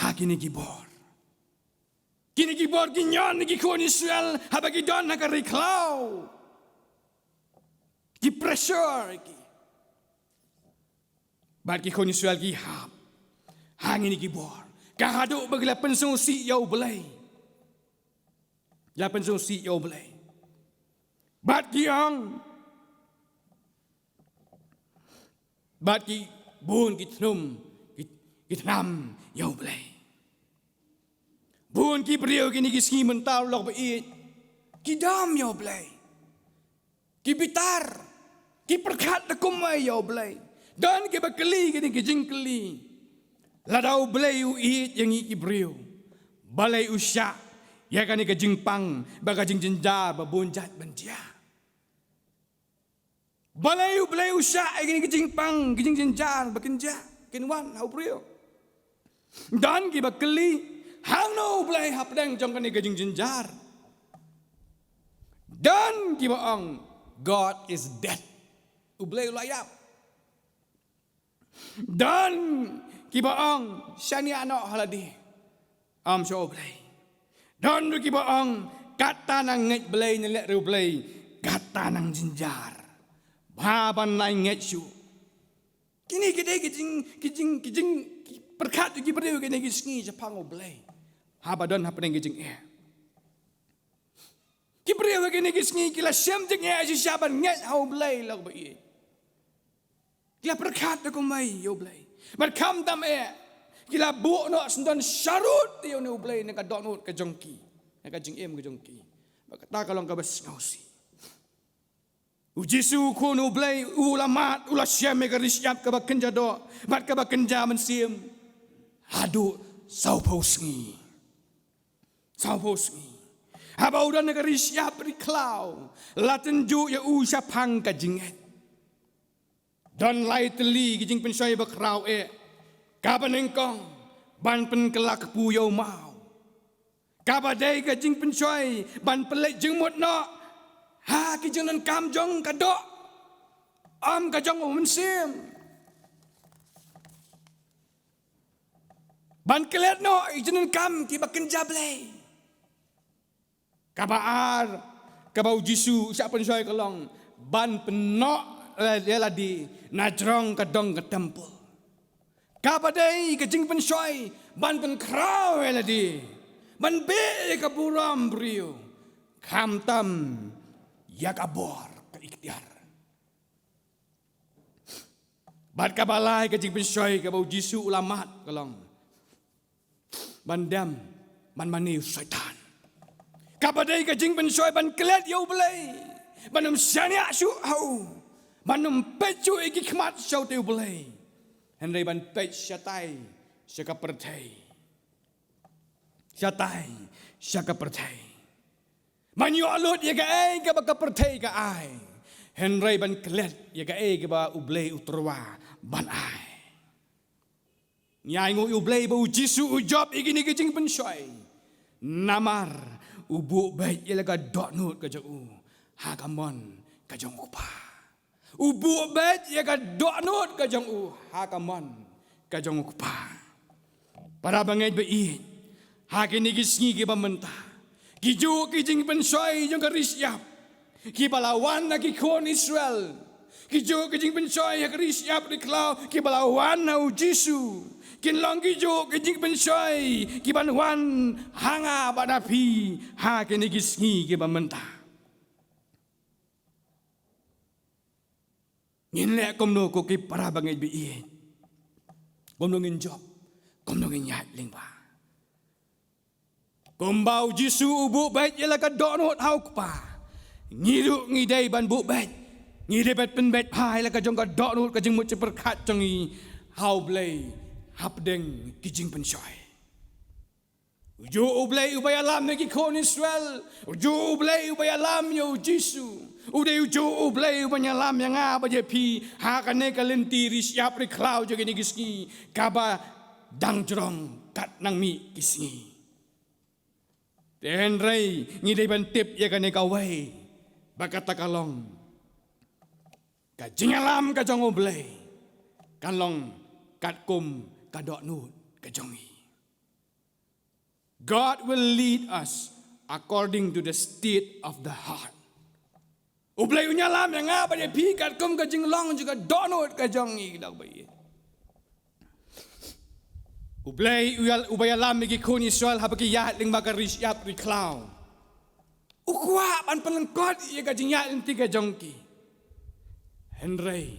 ha kine ki bor. Kine ki bor ki ñion ïa ki khun Israel haba ki don ha ka ri khlaw. Ki pressure ïa ki. Bad ki khun Israel ki hap ha kine ki bor, ka haduh ba ki la pynsngewsih ïa U Blei. La pynsngewsih ïa U Blei. Bad ki ong, bad ki bun ki tnum, ki, ki tnam ïa U Blei. Bun ki briew kine ki sngi mynta, lok ba ïeit, ki dom ïa U Blei. Ki bitar, ki pyrkhat da kumwei ïa U Blei. Don kiba kylli kine ki jingkylli. Lada U Blei u ïeit ïa ngi ki briew, balei u shah ïa kane ka jingpang bad ka jingjynjar ba bun jait ban jia? Balei U Blei u shah ïa kane ka jingpang, ka jingjynjar ba kin jia, kin wan ha u briew? Don kiba kylli, hangno U Blei hapdeng jong kane ka jingjynjar? Don kiba ong, God is dead. U Blei u la ïap. Don kiba ong, shaniah noh ha lade, ym shuh U Blei. Don ruh kiba ong, kata nang ngeit Blei, nang leh ruh Blei, kata nang jynjar, ba ban nang ngeit shuh. Kine ki dei ki jing, ki jing, ki jing, ki pyrkhat ki briew kine ki sngi shaphang U Blei haba don hapdeng ki jingeh. Ki briew ha kine ki sngi ki la shem jingeh shisha ban ngeit ha U Blei, lok ba ïeit. Ki la pyrkhat da kumwei ïa U Blei. Bad khamtam eh, ki la buh noh syndon sharud ïa une U Blei na ka dohnud ka jong ki, na ka jingim ka jong ki. Bad kata ka long kaba sngewsih. U Jisu, u Khun U Blei, u la mad, u la shem ïa ka ri shyiap kaba kynja doh bad kaba kynja mynsiem haduh sawphew sngi. Sawphew sngi. Haba u don ha ka ri shyiap ri khlaw, la tynjuh ïa u shaphang ka jingngeit. Don lai tylli ki jingpynshoi bakhraw eh. Kaba nyngkong, ban pynkylla kpu ïa u maw. Kaba dei ka jingpynshoi ban pynleit jingmut noh ha ki jingdonkam jong ka doh, ym ka jong u mynsiem. Ban klet noh ïa ki jingdonkam kiba kynja Blei. Kaba ar, kaba u Jisu u shah pynshoi ka long ban pynnoh ïa lade na jrong ka dong ka templ. Kaba dei ka jingpynshoi ban pynkhraw ïa lade, ban beh ïa ka burom briew, khamtam ïa ka bor ka iktiar. Bad kaba lai ka jingpynshoi kaba u Jisu u la mad ka long ban dem ban mane u Soitan. Kaba dei ka jingpynshoi ban klet ïa U Blei, ban ym shaniah shuh ha u, ban ym peit shuh ïa ki khmat sha uta U Blei, hynrei ban peit shatai sha ka pyrthei. Shatai sha ka pyrthei. Ban ïoh lut ïa kaei kaba ka pyrthei ka ai, hynrei ban klet ïa kaei kaba U Blei u tyrwa ban ai. Ngi ainguh ïa U Blei ba u Jisu u jop ïa kine ki jingpynshoi. Namar u buh beit ïa la ka dohnud ka jong u ha ka mon ka jong u Kpa. U buh beit ïa ka dohnud ka jong u ha ka mon ka jong u Kpa. Para bangeit ba ïeit, ha kine ki sngi kiba mynta, kijuh ki jingpynshoi jong ka ri shyiap, Kiba la wan na ki khun Israel, ki juh ki jingpynshoi ha ka ri shyiap ri khlaw, kiba la wan na u Jisu, kin long ki juh ki jingpynshoi kiban wan ha nga bad ha phi ha kine ki sngi kiba mynta. Ngin leh kumno ko ki para bangeit ba ïeit? Kumno ngin jop? Kumno ngin ïaid lyngba? Kumba u Jisu u buh beit ïa la ka dohnud ha u Kpa, ngi ruh ngi dei ban buh beit, ngi dei ban pynbeit bha ïa la ka jong ka dohnud, ka jingmut jingpyrkhat jong ngi ha U Blei hapdeng ki jingpynshoi. U juh U Blei uba ïalam ïa ki khun Israel, u juh U Blei uba ïalam ïa u Jisu, u dei u juh U Blei uba ïalam ïa nga bad ïa phi ha kane ka lynti ri shyiap ri khlaw jong kine ki sngi, kaba dang jrong kat nang mih ki sngi. Te hynrei ngi dei ban tip ïa kane kawei, ba kata ka long ka jingïalam ka jong U Blei kan long katkum ka dohnud ka jong ngi. God will lead us according to the state of the heart. U Blei un ïalam ïa nga bad ïa phi katkum ka jinglong jong ka dohnud ka jong ngi, ki dang ba ïeit. U Blei u ïal-, uba ïalam ïa ki khun Israel haba ki ïaid lyngba ka ri shyiap ri khlaw, u kwah ban pynlyngkot ïa ka jingïaid lynti ka jong ki. Hynrei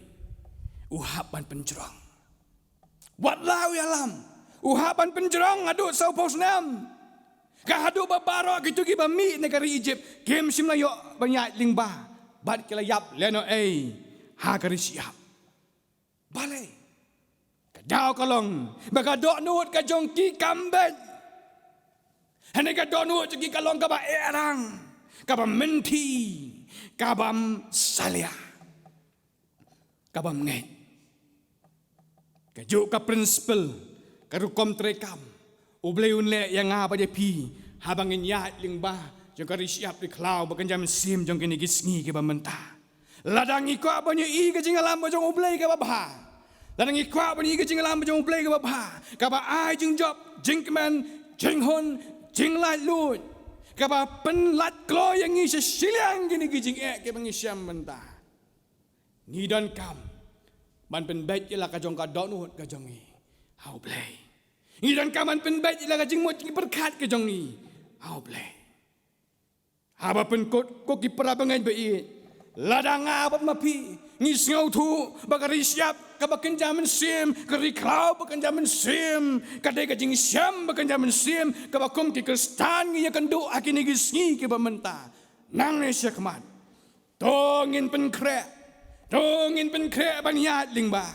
u hap ban pynjrong. Wat la u ïalam, u hap ban pynjrong haduh sawphew snem. Ka haduh ba baroh kito kiba mih na ka ri Ijipt kim shym la ïoh ban ïaid lyngba, bad ki la ïap lehnohei ha ka ri shyiap. Balei? Ka daw ka long ba ka dohnud ka jong ki kam beit. Hynrei ka dohnud jong ki ka long kaba eh rang, kaba mynthi, kaba salia, kaba ngeit. Kajuh ka principle, ka rukom treikam U Blei un leh ïa nga bad ïa phi haba ngin ïaid lyngba jong ka ri shyiap ri khlaw ba kynja mynsiem jong kine ki sngi kiba mynta. Lada ngi kwah ban ïohi ka jingïalam ka jong U Blei kaba bha, lada ngi kwah ban ïohi ka jingïalam ka jong U Blei kaba bha, kaba ai jingjop, jingkmen, jinghun, jinglaitluid, kaba pynlait kloi ïa ngi sha shiliang kine ki jingeh kiba ngi shem mynta, ngi donkam ban pynbeit ïa la ka jong ka dohnud ka jong ngi ha U Blei. Ngi donkam ban pynbeit ïa la ka jingmut jingpyrkhat ka jong ngi ha U Blei. Haba pynkut, ko ki para bangeit ba ïeit, lada nga bad ma phi ngi sngewthuh ba ka ri shyiap kaba kynja mynsiem, ka ri khlaw ba kynja mynsiem, ka dei ka jingshem ba kynja mynsiem kaba kum ki Khristan ngi ïakynduh ha kine ki sngi kiba mynta. Nangne shakhmat, to ngin pynkhreh, to ngin pynkhreh ban ïaid lyngba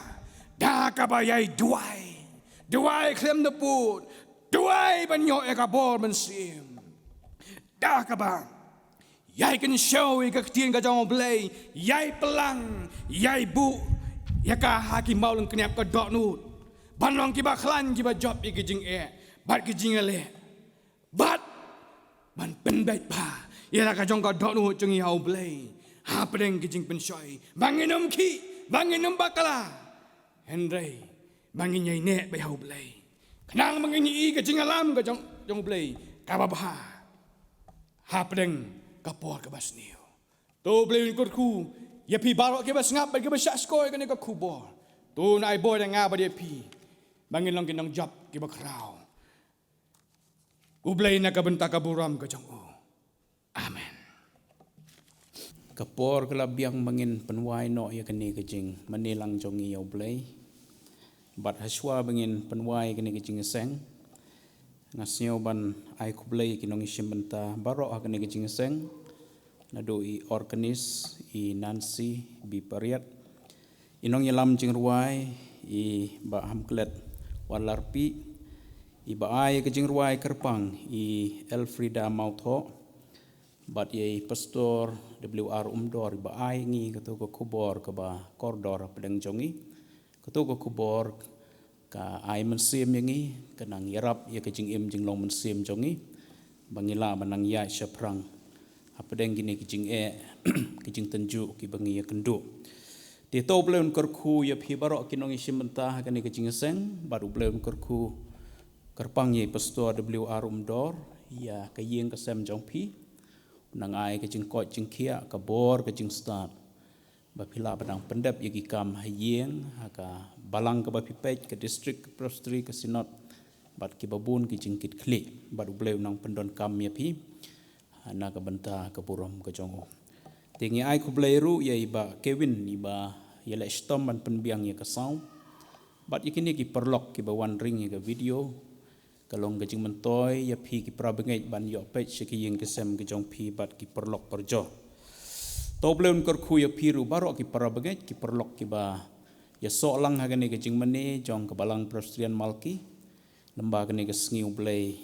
da kaba ïai duwai, duwai khlem da pud, duwai ban ïoh ïa ka bor mynsiem, da kaba ïai kynshew ïa ka ktien ka jong U Blei, ïai pynlang, ïai buh ïa ka ha ki mawlyngkniap ka dohnud, ban long kiba khlaiñ, kiba jop ïa ki jingeh bad ki jingïaleh, bad ban pynbeit bha ïa la ka jong ka dohnud jong ngi ha U Blei hapdeng ki jingpynshoi, ba ngin ym khih, ba ngin ym bakla, hynrei ba ngin ïai neh beit ha U Blei. Khnang ba ngin ïohi ka jingïalam ka jong, jong U Blei kaba bha hapdeng ka por kaba sniew. To U Blei un kyrkhu ïa phi baroh kiba sngap bad kiba shah sngap ïa kane ka khubor. To un ai bor ïa nga bad ïa phi ba ngin long ki nongjop kiba khraw U Blei na ka bynta ka burom ka jong u. Amen. Ka por ka la biang ba ngin pynwai noh ïa kane ka jingmane lang jong ngi ïa U Blei. Bad hashwa ba ngin pynwai ïa kane ka jingïaseng, nga sngew ban ai khublei ïa ki nongïashim bynta baroh ha kane ka jingïaseng, naduh i organist, i Nancy B Pariat, i nongïalam jingrwai, i Bah Hamklet Wanlarpih, i ba ai ka jingrwai kyrpang, i Elfrida Mauthoh, bad ïa i Pastor W R Umdor, i ba ai ngi kato ka khubor kaba kordor hapdeng jong ngi. Kato ka khubor ka ai mynsiem ïa ngi, ka nang ïarap ïa ka jingim jinglong mynsiem jong ngi, ba ngi lah ban nang ïaid shaphrang hapdeng kine ki jingeh, ki jingtynjuh kiba ngi ïakynduh. Te to U Blei un kyrkhu ïa phi baroh ki nongïashim bynta ha kane ka jingïaseng, bad U Blei un kyrkhu kyrpang ïa i Pastor W R Umdor, ïa ka ïing ka sem jong phi. nang ai ka jingkoit jingkhiah, ka bor, ka jingstad, ba phi lah ban nang pyndep ïa ki kam ha ïing, ha ka balang kaba phi peit, ka district, ka presbytery, ka synod, bad kiba bun ki jingkitkhlieh, bad U Blei un nang pyndonkam ïa phi na ka bynta ka burom ka jong u. Te ngi ai khublei ruh ïa i Bah Kevin, iba ïaleh shitom ban pynbiang ïa ka sound, bad ïa kine ki paralok kiba wan ring ïa ka video. Ka long ka jingmyntoi ïa phi ki para bangeit ban ïoh peit sha ki ïing ki sem ki jong phi bad ki paralok parajor. To U Blei un kyrkhu ïa phi ruh baroh ki para bangeit, ki paralok kiba ïasoh lang ha kane ka jingmane jong ka Balang Presbyterian Malki, lem bad kane ka sngi U Blei,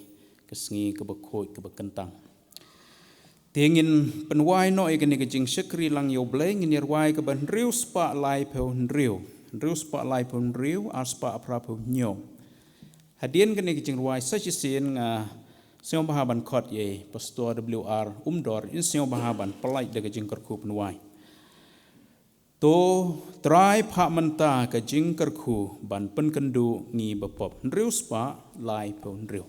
ka sngi kaba khuid kaba kyntang. Te ngin pynwai noh ïa kane ka jingshakri lang ïa U Blei, ngin ïa rwai kaba hynriew spah laiphew hynriew, hynriew spah laiphew hynriew, ar spah phra phew hynñiew. Hadien kane ka jingrwai sa shisien nga sngewbha ban khot ïa i Pastor W R Umdor, in sngewbha ban pynlait da ka jingkyrkhu pynwai. To Trai, phah mynta ka jingkyrkhu ban pynkynduh ngi bapop. Hynriew spah laiphew hynriew.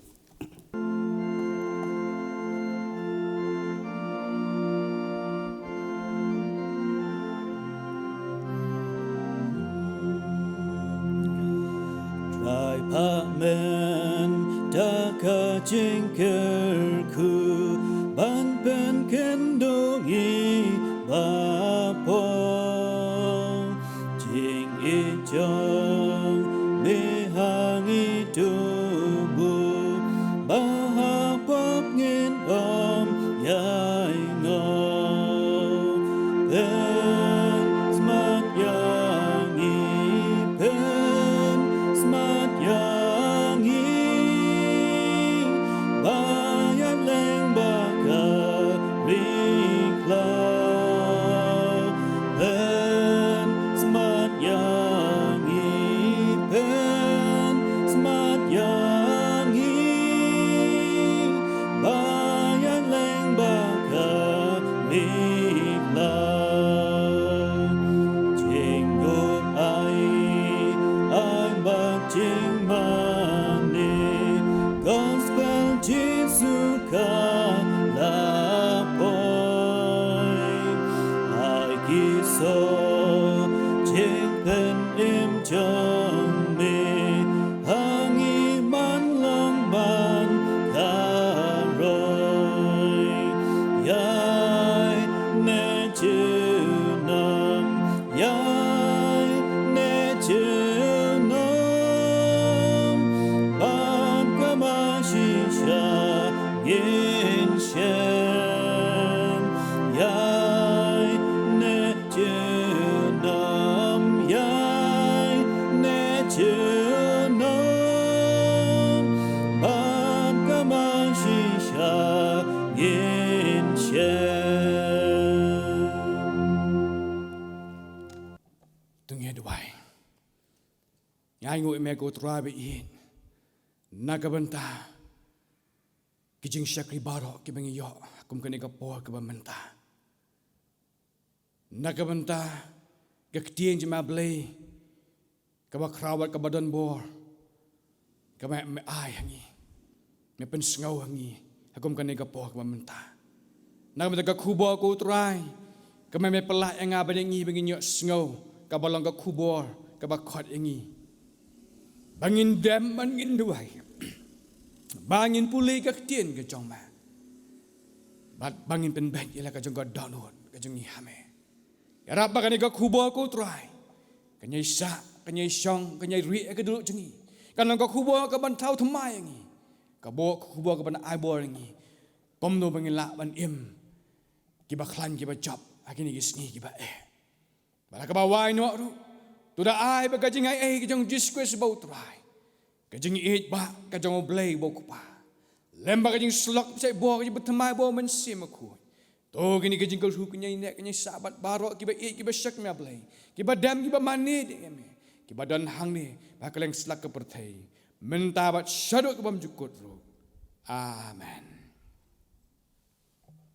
Trai, phah mynta ka jingkyrkhu ban pynkynduh ngi bapop. Jingïeit jong me ha ngi duh buh, ba ha pop ngin ym ïai ngop. Pynsmat ïa ngi, pynsmat ïa ngi, ba ïaid lyngba ka ri khlaw. Pynsmat ïa ngi, pynsmat ïa ngi, ba ïaid lyngba ka ri khlaw. Jingduwai, ai bad jingmane, gospel Jisu ka la poi. Ai ki soh jingpynim jong me ha ngi ban long ban kharoi. Ïaid ne junom, ïaid ne junom, bad ka Masi sha ngin shem. Ïaid ne junom, ïaid ne junom, bad ka Masi sha ngin shem. To ngin duwai. Ngi ainguh ïa me ko Trai ba ïeit, na ka bynta ki jingshakri baroh kiba ngi ïoh kum kane ka por kaba mynta. Na ka bynta ka ktien jong me Blei kaba khraw bad kaba don bor, kaba me ai ha ngi, me pynsngew ha ngi ha kum kane ka por kaba mynta. Na ka bynta ka khubor ko Trai, kaba me pynlah ïa nga bad ïa ngi ba ngin ïohsngew, kaba long ka khubor kaba khot ïa ngi ba ngin dem, ba ngin duwai, ba ngin pule ka ktien ka jong me, bad ba ngin pynbeit ïa la ka jong ka dohnud ka jong ngi ha me. Ïarap ba kane ka khubor ko Trai, kan ïai sah, kan ïai shong, kan ïai rieh ïa ka duh jong ngi, kan long ka khubor kaban thaw thymmai ïa ngi, ka bor, ka khubor kaban ai bor ïa ngi, kumno ba ngin lah ban im kiba khlaiñ kiba jop ha kine ki sngi kiba eh. Bad la kaba wai noh ruh, to da ai ba ka jingaiei ka jong Jisu Khrist ba u Trai, ka jingïeit ba ka jong u Blei ba u Kpa, lem bad ka jingsyllok, ka jingpynshai bor, ka jingpynthymmai bor u Mynsiem Bakhuid, to kine ki jingkyrkhu kan ïai neh, kan ïai sah bad baroh kiba ïeit kiba shakri me Blei, kiba dem kiba mane ïa me, kiba don hangne bad ha kylleng satlak ka pyrthei, mynta bad shaduh kaba ym jukut ruh. Amen.